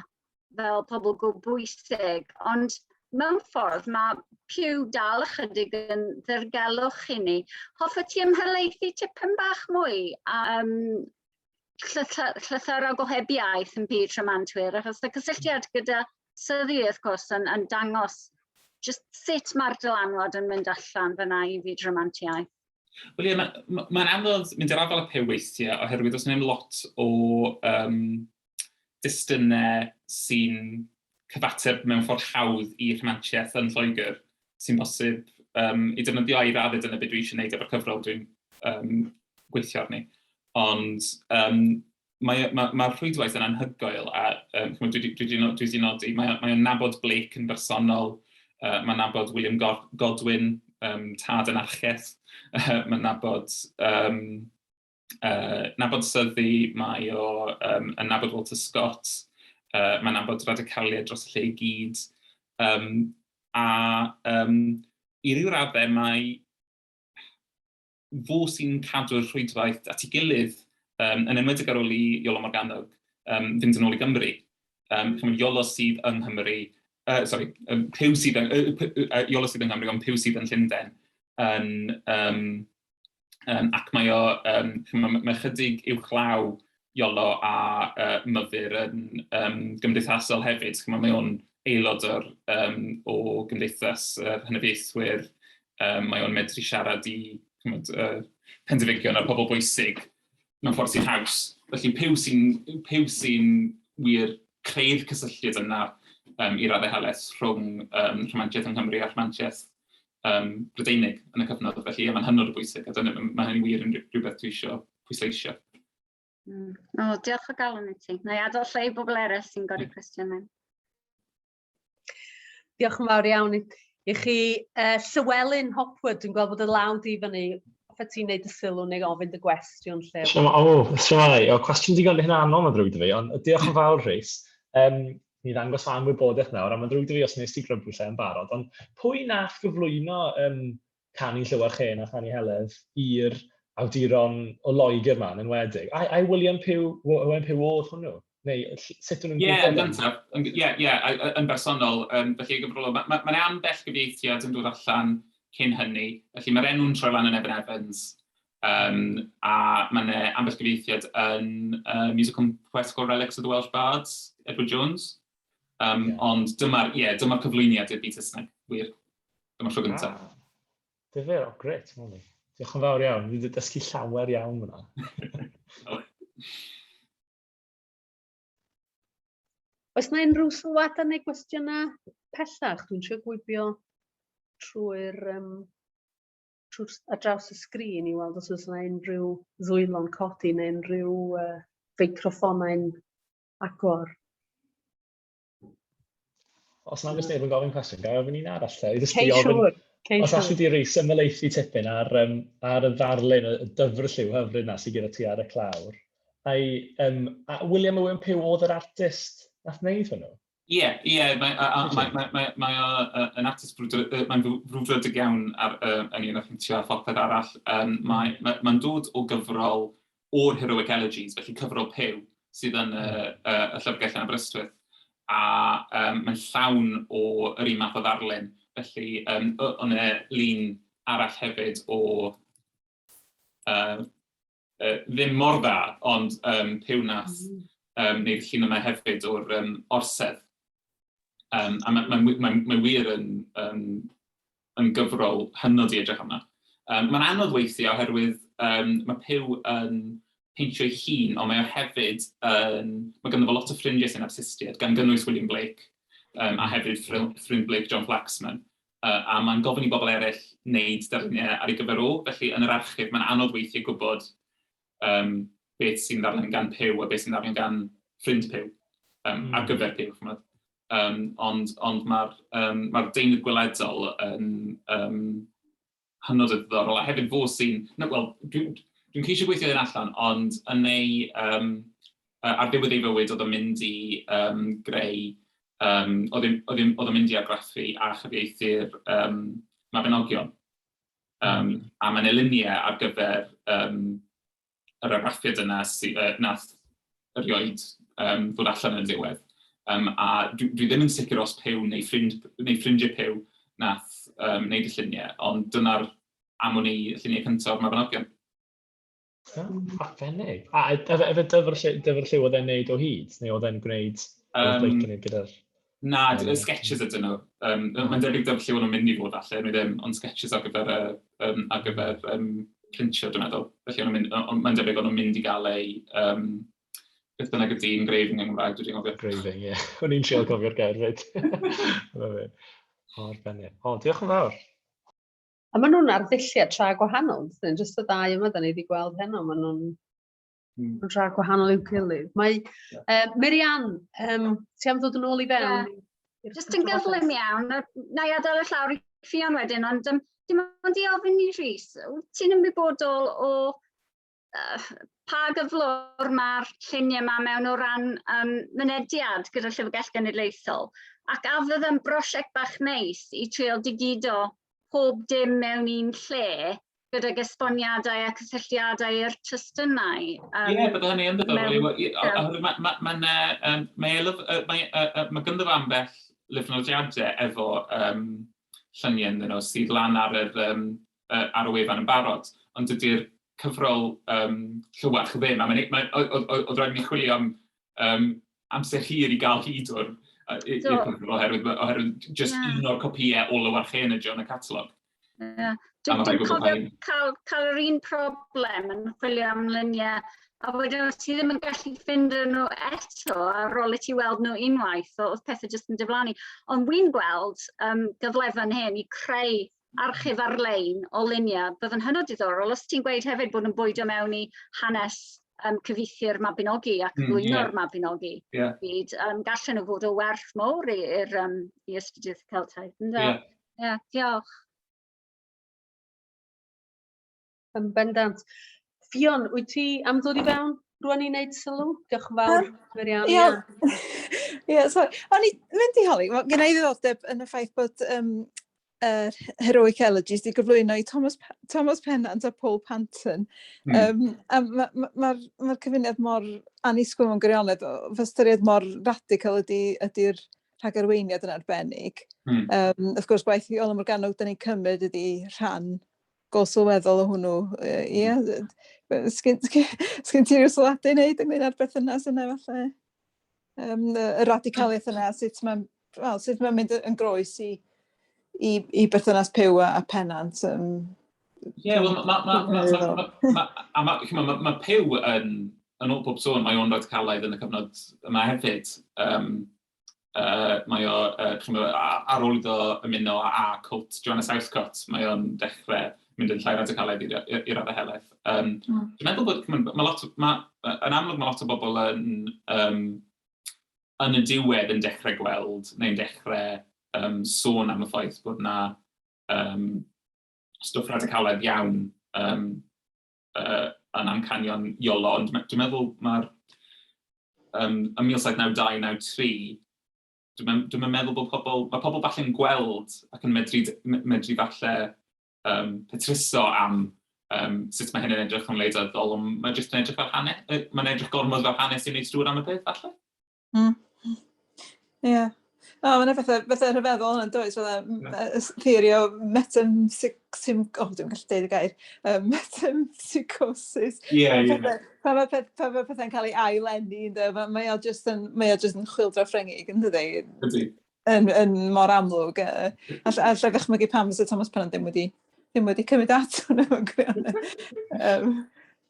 fel pobl go bwysig, ond mewn ffordd mae Pugh dal ychydig yn ddirgelwch i ni. Hoffet ti ymhelaethu tipyn bach mwy am llythyrau gohebiaeth yn byd rhamantwyr, achos y cysylltiad gyda Southey, wrth gwrs, yn, yn dangos just sut mae'r dylanwad yn mynd allan fyna i fyd rhamantiaeth. Wel ie, mae'n ma, ma anodd mynd i'r afael â Puw weithiau, oherwydd oes 'na lot o destunau sy'n cyfateb mewn ffordd hawdd i rhamantiaeth yn Lloegr, sy'n bosib i defnyddio i raddau. Dyna beth dwi eisiau gwneud efo'r cyfrol dwi'n gweithio arni. Ond mae'r ma, ma rhwydwaith yn anhygoel a dwi wedi dwi dwi dwi nodi, mae, mae o'n nabod Blake yn bersonol, mae'n nabod William Godwin, tad anarchiaeth, mae'n nabod, nabod Southey, mae o yn nabod Walter Scott, mae'n nabod radicaliaid dros y lle i gyd. A i ryw raddau mae fo sy'n cadw'r rhwydwaith at ei gilydd, yn enwedig ar ôl i Iolo Morganwg fynd yn ôl i Gymru. Chymod, Iolo sydd yng Nghymru, sorry, Puw sydd yng, Iolo sydd yng Nghymru, ond Puw sydd yn Llundain. Yn, um, um, ac mae o, um, chymod, mae chydig uwchlaw Iolo a Myfyr yn gymdeithasol hefyd. Chymod, mae o'n aelod o'r, um, o Gymdeithas yr Hynafiaethwyr. Mae o'n medru siarad i chimod, pendefigion a'r pobl bwysig mewn ffordd sy'n haws. Felly Puw sy'n Puw sy'n wir creu'r cysylltiad yna i raddau helaeth rhwng rhamantiaeth yng Nghymru a rhamantiaeth Brydeinig yn y cyfnod. Felly ie, mae'n hynod o bwysig a dyna, mae hynny wir yn rhywbeth dwi eisiau pwysleisio. O, diolch o galon i ti. Na i adael lle i bobl eraill sy'n godi cwestiynau. Diolch yn fawr iawn i, i chi. Llywelyn Hopwood, dwi'n gweld bod y law di fyny. Hoffet ti'n neud y sylw neu ofyn dy gwestiwn lle? O, shwmae. O, cwestiwn digon hunanol mae'n ddrwg 'da fi, ond diolch yn fawr, Rhys. Mi ddangos fy anwybodaeth nawr, a mae'n ddrwg 'da fi os wnes ti grybwyll e yn barod, ond pwy nath gyflwyno canu Llywarch Hen a chanu Heledd i'r awduron o Loegr 'ma yn enwedig? Ai, ai William Pugh, Owen Pugh oedd hwnnw? Neu sut o'n nhw'n gwybod? Ie, yn gyntaf, ie, ie, yn bersonol, felly gyfrol, mae'n ma, ma ambell gyfieithiad yn dod allan cyn hynny, felly mae'r enw'n troi lan yn Evan Evans, a mae'n ambell gyfieithiad yn Musical and Poetical Relics of the Welsh Bards, Edward Jones. Yeah. Ond dyma'r yeah, dyma cyflwyniad i'r byd Saesneg, wir. Dyma'r tro gyntaf. Ah, difyr, o, gret, Molly. Diolch yn fawr iawn, fi wedi dysgu llawer iawn fyna. Oes na unrhyw sylwadau neu gwestiynau pellach? Dwi'n trio gwybio trwy'r um, trwy'r, ar draws y sgrin i weld os oes yna unrhyw ddwylo'n codi neu unrhyw feicroffonau'n agor. Os nag oes neb yn gofyn cwestiwn, ga i ofyn un arall te? Cei siŵr. Cei Os allu di Rhys ymhelaethu tipyn ar, ar y ddarlun, y dyfrlliw hyfryd na sydd gyda ti ar y clawr. Ai, a William Owen Pugh oedd yr artist nath wneud hwnnw? Ie, ie, mae, a, a, mae, mae, mae, mae o yn artist brwdfrydig, mae'n frwdfrydig iawn ar, ynglyn â pheintio a phopeth arall. Mae, mae, mae'n dod o gyfrol o'r Heroic Elegies, felly cyfrol Puw sydd yn y, y, y llyfrgell yn Aberystwyth, a mae'n llawn o yr un math o ddarlun. Felly, o'n e lun arall hefyd o ddim mor dda, ond Puw nath wneud y llun yma hefyd o'r orsedd. A mae'n mae, mae, mae wir yn, yn gyfrol hynod i edrych arno. Mae'n anodd weithiau oherwydd mae Puw yn peintio ei hun, ond mae o hefyd yn... Mae ganddo fo lot o ffrindiau sy'n artistiaid, gan gynnwys William Blake, a hefyd ffrind Blake John Flaxman. A mae'n gofyn i bobl eraill wneud darluniau ar ei gyfer o, felly yn yr archif mae'n anodd weithiau gwybod beth sy'n ddarlun gan Puw a beth sy'n ddarlun gan ffrind Puw, ar gyfer Puw, chimod. Ond ond mae'r ma deunydd gweledol yn hynod o ddiddorol, a hefyd fo sy'n... No, wel, dwi'n dwi ceisio gweithio hyn allan, ond yn ei, ar ddiwedd ei fywyd oedd o'n mynd i greu, oedd o'n mynd i argraffu a chyfieithu'r Mabinogion. A mae'n eluniau ar gyfer yr argraffiad yna sy, nath erioed ddod allan yn y diwedd. A dwi, dwi ddim yn sicr os Puw neu, ffrind, neu ffrindiau Puw nath wneud y lluniau, ond dyna'r am wn i lluniau cyntaf o'r Mabinogion. Oh, arbennig. A efe dyfr, dyfr lliw oedd e'n neud o hyd? Neu oedd e'n gwneud Blake yn neud gyda'r... Na, sketches ydyn nhw. Mae'n debyg dyfr lliw o'n nhw'n mynd i fod falle, neu ddim, ond sketches ar gyfer, ar gyfer printio, dwi'n meddwl. Felly o'n mynd, mae'n debyg o'n nhw'n mynd i gael ei, beth bynnag ydy engraving yn Gymraeg, dwi'n gofio. Engraving, ie. Yeah. O'n i'n trial cofio'r gair fyd. O, arbennig. O, diolch yn fawr. A maen nhw'n arddulliau tra gwahanol, dydyn? Jyst y ddau yma, da ni wedi gweld heno, maen nhw'n tra gwahanol i'w gilydd. Mae, Mirian, ti am ddod yn ôl i fewn? Yeah. Jyst yn gyflym iawn, na i adael y llawr i Ffion wedyn, ond dim ond i ofyn i Rhys, wyt ti'n ymwybodol o pa gyflwr mae'r lluniau yma mewn o ran mynediad gyda Llyfrgell Genedlaethol, ac a fydd yn brosiect bach neis i trio digido pob dim mewn un lle gydag esboniadau a cysylltiadau i'r testunau? Ie, bydde hynny yn ddiddorol. Mae ganddo fo ambell lyfrnodiadau efo lluniau ynddyn nhw sydd lan ar, yr, ar y wefan yn barod, ond dydy'r cyfrol Llywarch ddim. A oedd rhaid i mi chwilio am amser hir i gael hyd o'r i'r cyfrol, oherwydd, oherwydd just un o'r copïau o Lywarch Hen ydy o'n y catalog. Yeah. Dwi'n dwi cofio cael, cael yr un problem yn chwilio am luniau, a wedyn os ti ddim yn gallu ffindo nhw eto ar ôl i ti weld nhw unwaith, oedd pethau jyst yn diflannu. Ond wy'n gweld gyfle fan hyn i creu archif ar-lein o luniau, bydd yn hynod diddorol os ti'n gweud hefyd bod nhw'n bwydo mewn i hanes cyfieithu'r Mabinogi a cyflwyno'r Mabinogi. Byd, gallen nhw fod o werth mawr i'r i astudiaeth Celtaidd. Ynddo? Yeah. Yeah, diolch. Yn bendant. Ffion, wyt ti am ddod i fewn rwan i wneud sylw? Diolch yn fawr, Marianne. Ie, ie, sorry. O'n i'n mynd i holi, gen i ddiddordeb yn y ffaith bod yr Heroic Elegies wedi gyflwyno i Thomas Pennant a Paul Panton. A mae'r ma, ma, ma cyfuniad mor annisgwyl mewn gwirionedd, o fy ystyried mor radical ydy'r rhagarweiniad yn arbennig. Wrth gwrs, gwaith Iolo Morganwg, da ni'n cymryd ydy rhan go sylweddol o hwnnw. Ie, sgyn ti rhyw sylwadau i wneud ynglyn â'r berthynas yna falle? Y radicaliaeth yna, sut mae'n well, sut mae'n mynd yn groes i berthynas Puw a Pennant. Ie, wel, ma Puw yn ôl pob sôn, mae o'n radicalaidd yn y cyfnod yma hefyd. Mae o, chimod, ar ôl iddo ymuno â cwlt Joanna Southcott, mae o'n dechrau mynd yn llai radicalaidd i raddau helaeth. Dwi'n meddwl bod, chimod, ma' lot, yn amlwg mae lot o bobl yn y diwedd yn dechrau gweld, neu'n dechrau sôn am y ffaith bod 'na stwff radicalaidd iawn yn amcanion Iolo, ond dwi'n meddwl mae'r ym 1792-93, dwi'n meddwl bod pobl, mae pobl falle'n gweld ac yn medru falle petruso am sut mae hyn yn edrych yn wleidyddol, ond mae jyst yn edrych fel hanes, mae'n edrych gormod fel hanes i wneud stŵr am y peth, falle. Ie. Yeah. O, mae'n bethau rhyfeddol yn does, fel theori o metempsychosis, oh, dwi'n gallu deud y gair, metempsychosis. Ie, ie. Pan mae pethau'n cael ei ailenni, ynddo, mae o just yn chwyldro Ffrengig, yn dydi? Ydy. Yn mor amlwg. Alla ddychmygu pam fysa Thomas Pennant ddim wedi cymryd at hwnna mewn gwirionedd.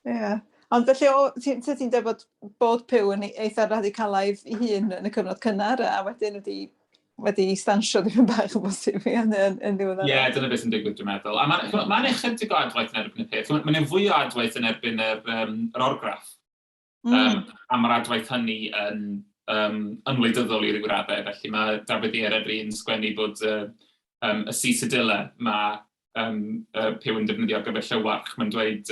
Ie. Ond felly, ti'n ti dweud bod Puw yn eitha radicalaidd ei hun yn y cyfnod cynnar, a wedyn wedi stansio dipyn bach yn bosib yn ddiweddar. Ie, yeah, dyna beth sy'n digwydd, dwi'n meddwl. A mae'n ma ychydig o adwaith yn erbyn y peth. Mae'n fwy o adwaith yn erbyn yr orgraff. A mae'r adwaith hynny yn wleidyddol i ryw raddau. Felly mae Dafydd Eryri yn sgwennu bod y C cedilla mae Puw yn defnyddio ar gyfer Llywarch. Mae'n dweud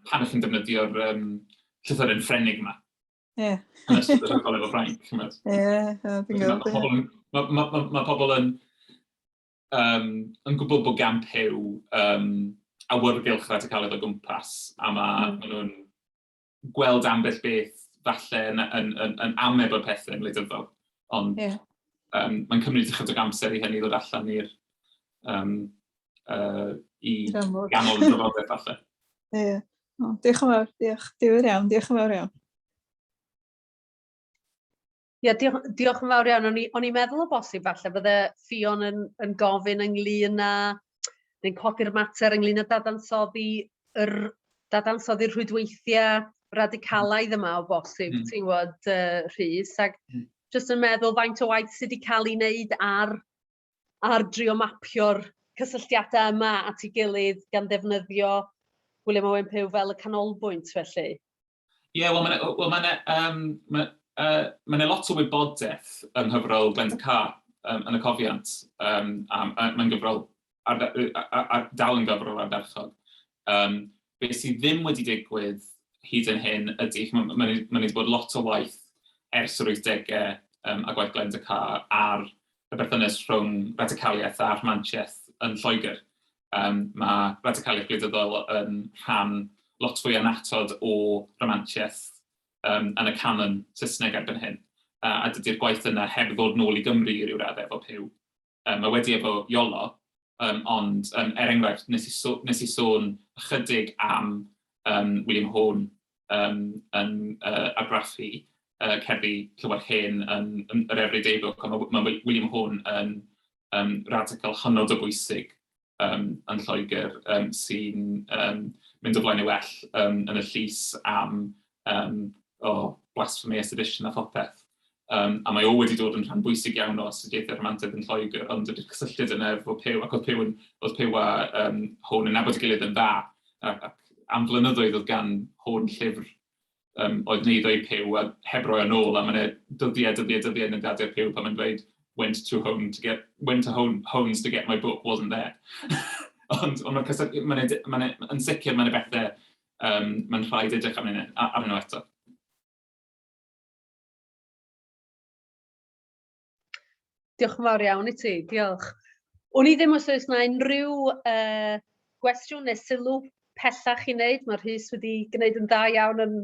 pan ych chi'n defnyddio'r llythyren Ffrenig yma. Yn ystod y rhyfel efo Ffrainc. Ie, dwi'n gwybod. Mae pobl yn gwybod bod gan Puw awyrgylch radicalaidd o gwmpas, a ma nhw'n gweld ambell beth falle yn ame bod pethau yn wleidyddol. Ond mae'n cymryd ychydig amser i hynny ddod allan i ganol y drafodaeth falle. Ie. Yeah. Oh, diolch yn fawr, diolch. Difyr iawn, diolch yn fawr iawn. Ie, yeah, diolch yn fawr iawn. O'n i'n meddwl o bosib falle bydde Ffion yn gofyn ynglyn â, neu'n codi'r mater ynglyn â dadansoddi'r rhwydweithiau radicalaidd yma o bosib, ti'n gwybod, Rhys, ac jyst yn meddwl faint o waith sydd wedi cael ei wneud ar drio mapio'r cysylltiadau yma at ei gilydd gan ddefnyddio William Owen Pugh fel y canolbwynt felly. Ie, yeah, wel, mae'n well, ma ma lot o wybodaeth yng nghyfrol Glenda Carr yn y cofiant. A mae'n gyfrol, dal yn gyfrol ardderchog. Beth sydd ddim wedi digwydd hyd yn hyn ydy, mae ma, ma wedi bod lot o waith ers yr 80au a gwaith Glenda Carr ar y berthynas rhwng radicaliaeth a rhamantiaeth yn Lloegr. Mae radicaliaeth gwleidyddol yn rhan lot fwy annatod o ramantiaeth yn y canon Saesneg erbyn hyn. A dydy'r gwaith yna heb ddod nôl i Gymru i ryw raddau efo Puw. Mae wedi efo Iolo, ond er enghraifft, nes i sôn ychydig am William Horne yn argraffu cerddi Llywarch Hen yn yr Everyday Book, ond mae William Horne yn radical hynod o bwysig. um, yn Lloegr um, sy'n um, mynd o flaen ei well um, yn y llys am um, oh, blasphemy a sedition a phopeth. Um, a mae o wedi dod yn rhan bwysig iawn o astudiaethau rhamantaidd yn Lloegr, ond ydy'r cysylltiad yna efo Puw, ac oedd Puw, yn, oedd Puw a um, Hwn yn nabod ei gilydd yn dda, ac, ac am flynyddoedd oedd gan Hwn llyfr um, oedd wneud o'i Puw a heb roi o'n ôl, a mae'n dyddiau, dyddiau, dyddiau yn y dadiau Puw pan mae'n dweud went to home to get, went to home, Hones to get my book, wasn't there. Ond, ond mae'n ma ma yn sicr mae'n bethau um, mae'n rhaid edrych arnyn nhw eto. Diolch yn fawr iawn i ti, diolch. O'n i ddim os oes na unrhyw gwestiwn neu sylw pellach i wneud. Mae Rhys wedi gwneud yn dda iawn yn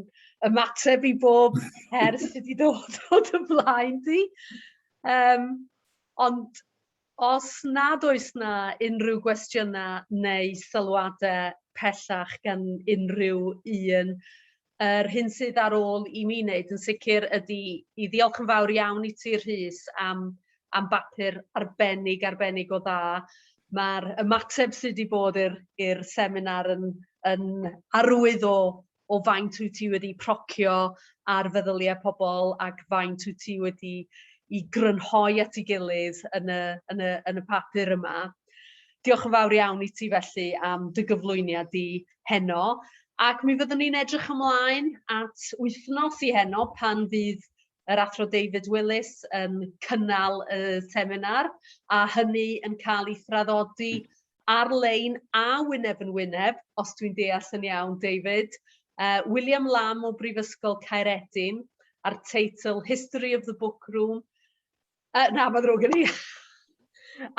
ymateb i bob her sydd wedi dod o dy blaen di. Um, ond os nad oes na unrhyw gwestiynau neu sylwadau pellach gan unrhyw un, yr hyn sydd ar ôl i mi wneud yn sicr ydy i ddiolch yn fawr iawn i ti Rhys am, am bapur arbennig, arbennig o dda. Mae'r ymateb sydd wedi bod i'r seminar yn, yn arwydd o, o faint wyt ti wedi procio ar feddyliau pobl ac faint wyt ti wedi i grynhoi at ei gilydd yn y, yn y, yn y papur yma. Diolch yn fawr iawn i ti felly am dy gyflwyniad di heno. Ac mi fyddwn ni'n edrych ymlaen at wythnos i heno pan fydd yr Athro David Willis yn cynnal y seminar, a hynny yn cael ei thraddodi ar-lein a wyneb yn wyneb, os dwi'n deall yn iawn, David. William Lamb o Brifysgol Caeredin, a'r teitl History of the Book Room. Na, mae ddrwg gen i.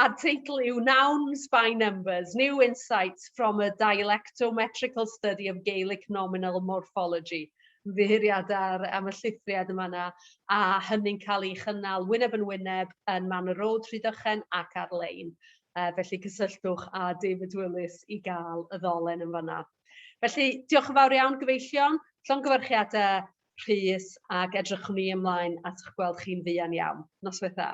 A'r teitl yw Nouns by Numbers, New Insights from a Dialectometrical Study of Gaelic Nominal Morphology. Ymddiheuriad ar, am y llithriad yma yna, a hynny'n cael ei chynnal wyneb yn wyneb yn Manor Road, Rhydychen ac ar-lein. Felly cysylltwch â David Willis i gael y ddolen yn fanna. Felly, diolch yn fawr iawn, gyfeillion. Llongyfarchiadau Rhys, ac edrychwn ni ymlaen at eich gweld chi'n fuan iawn. Noswaith dda.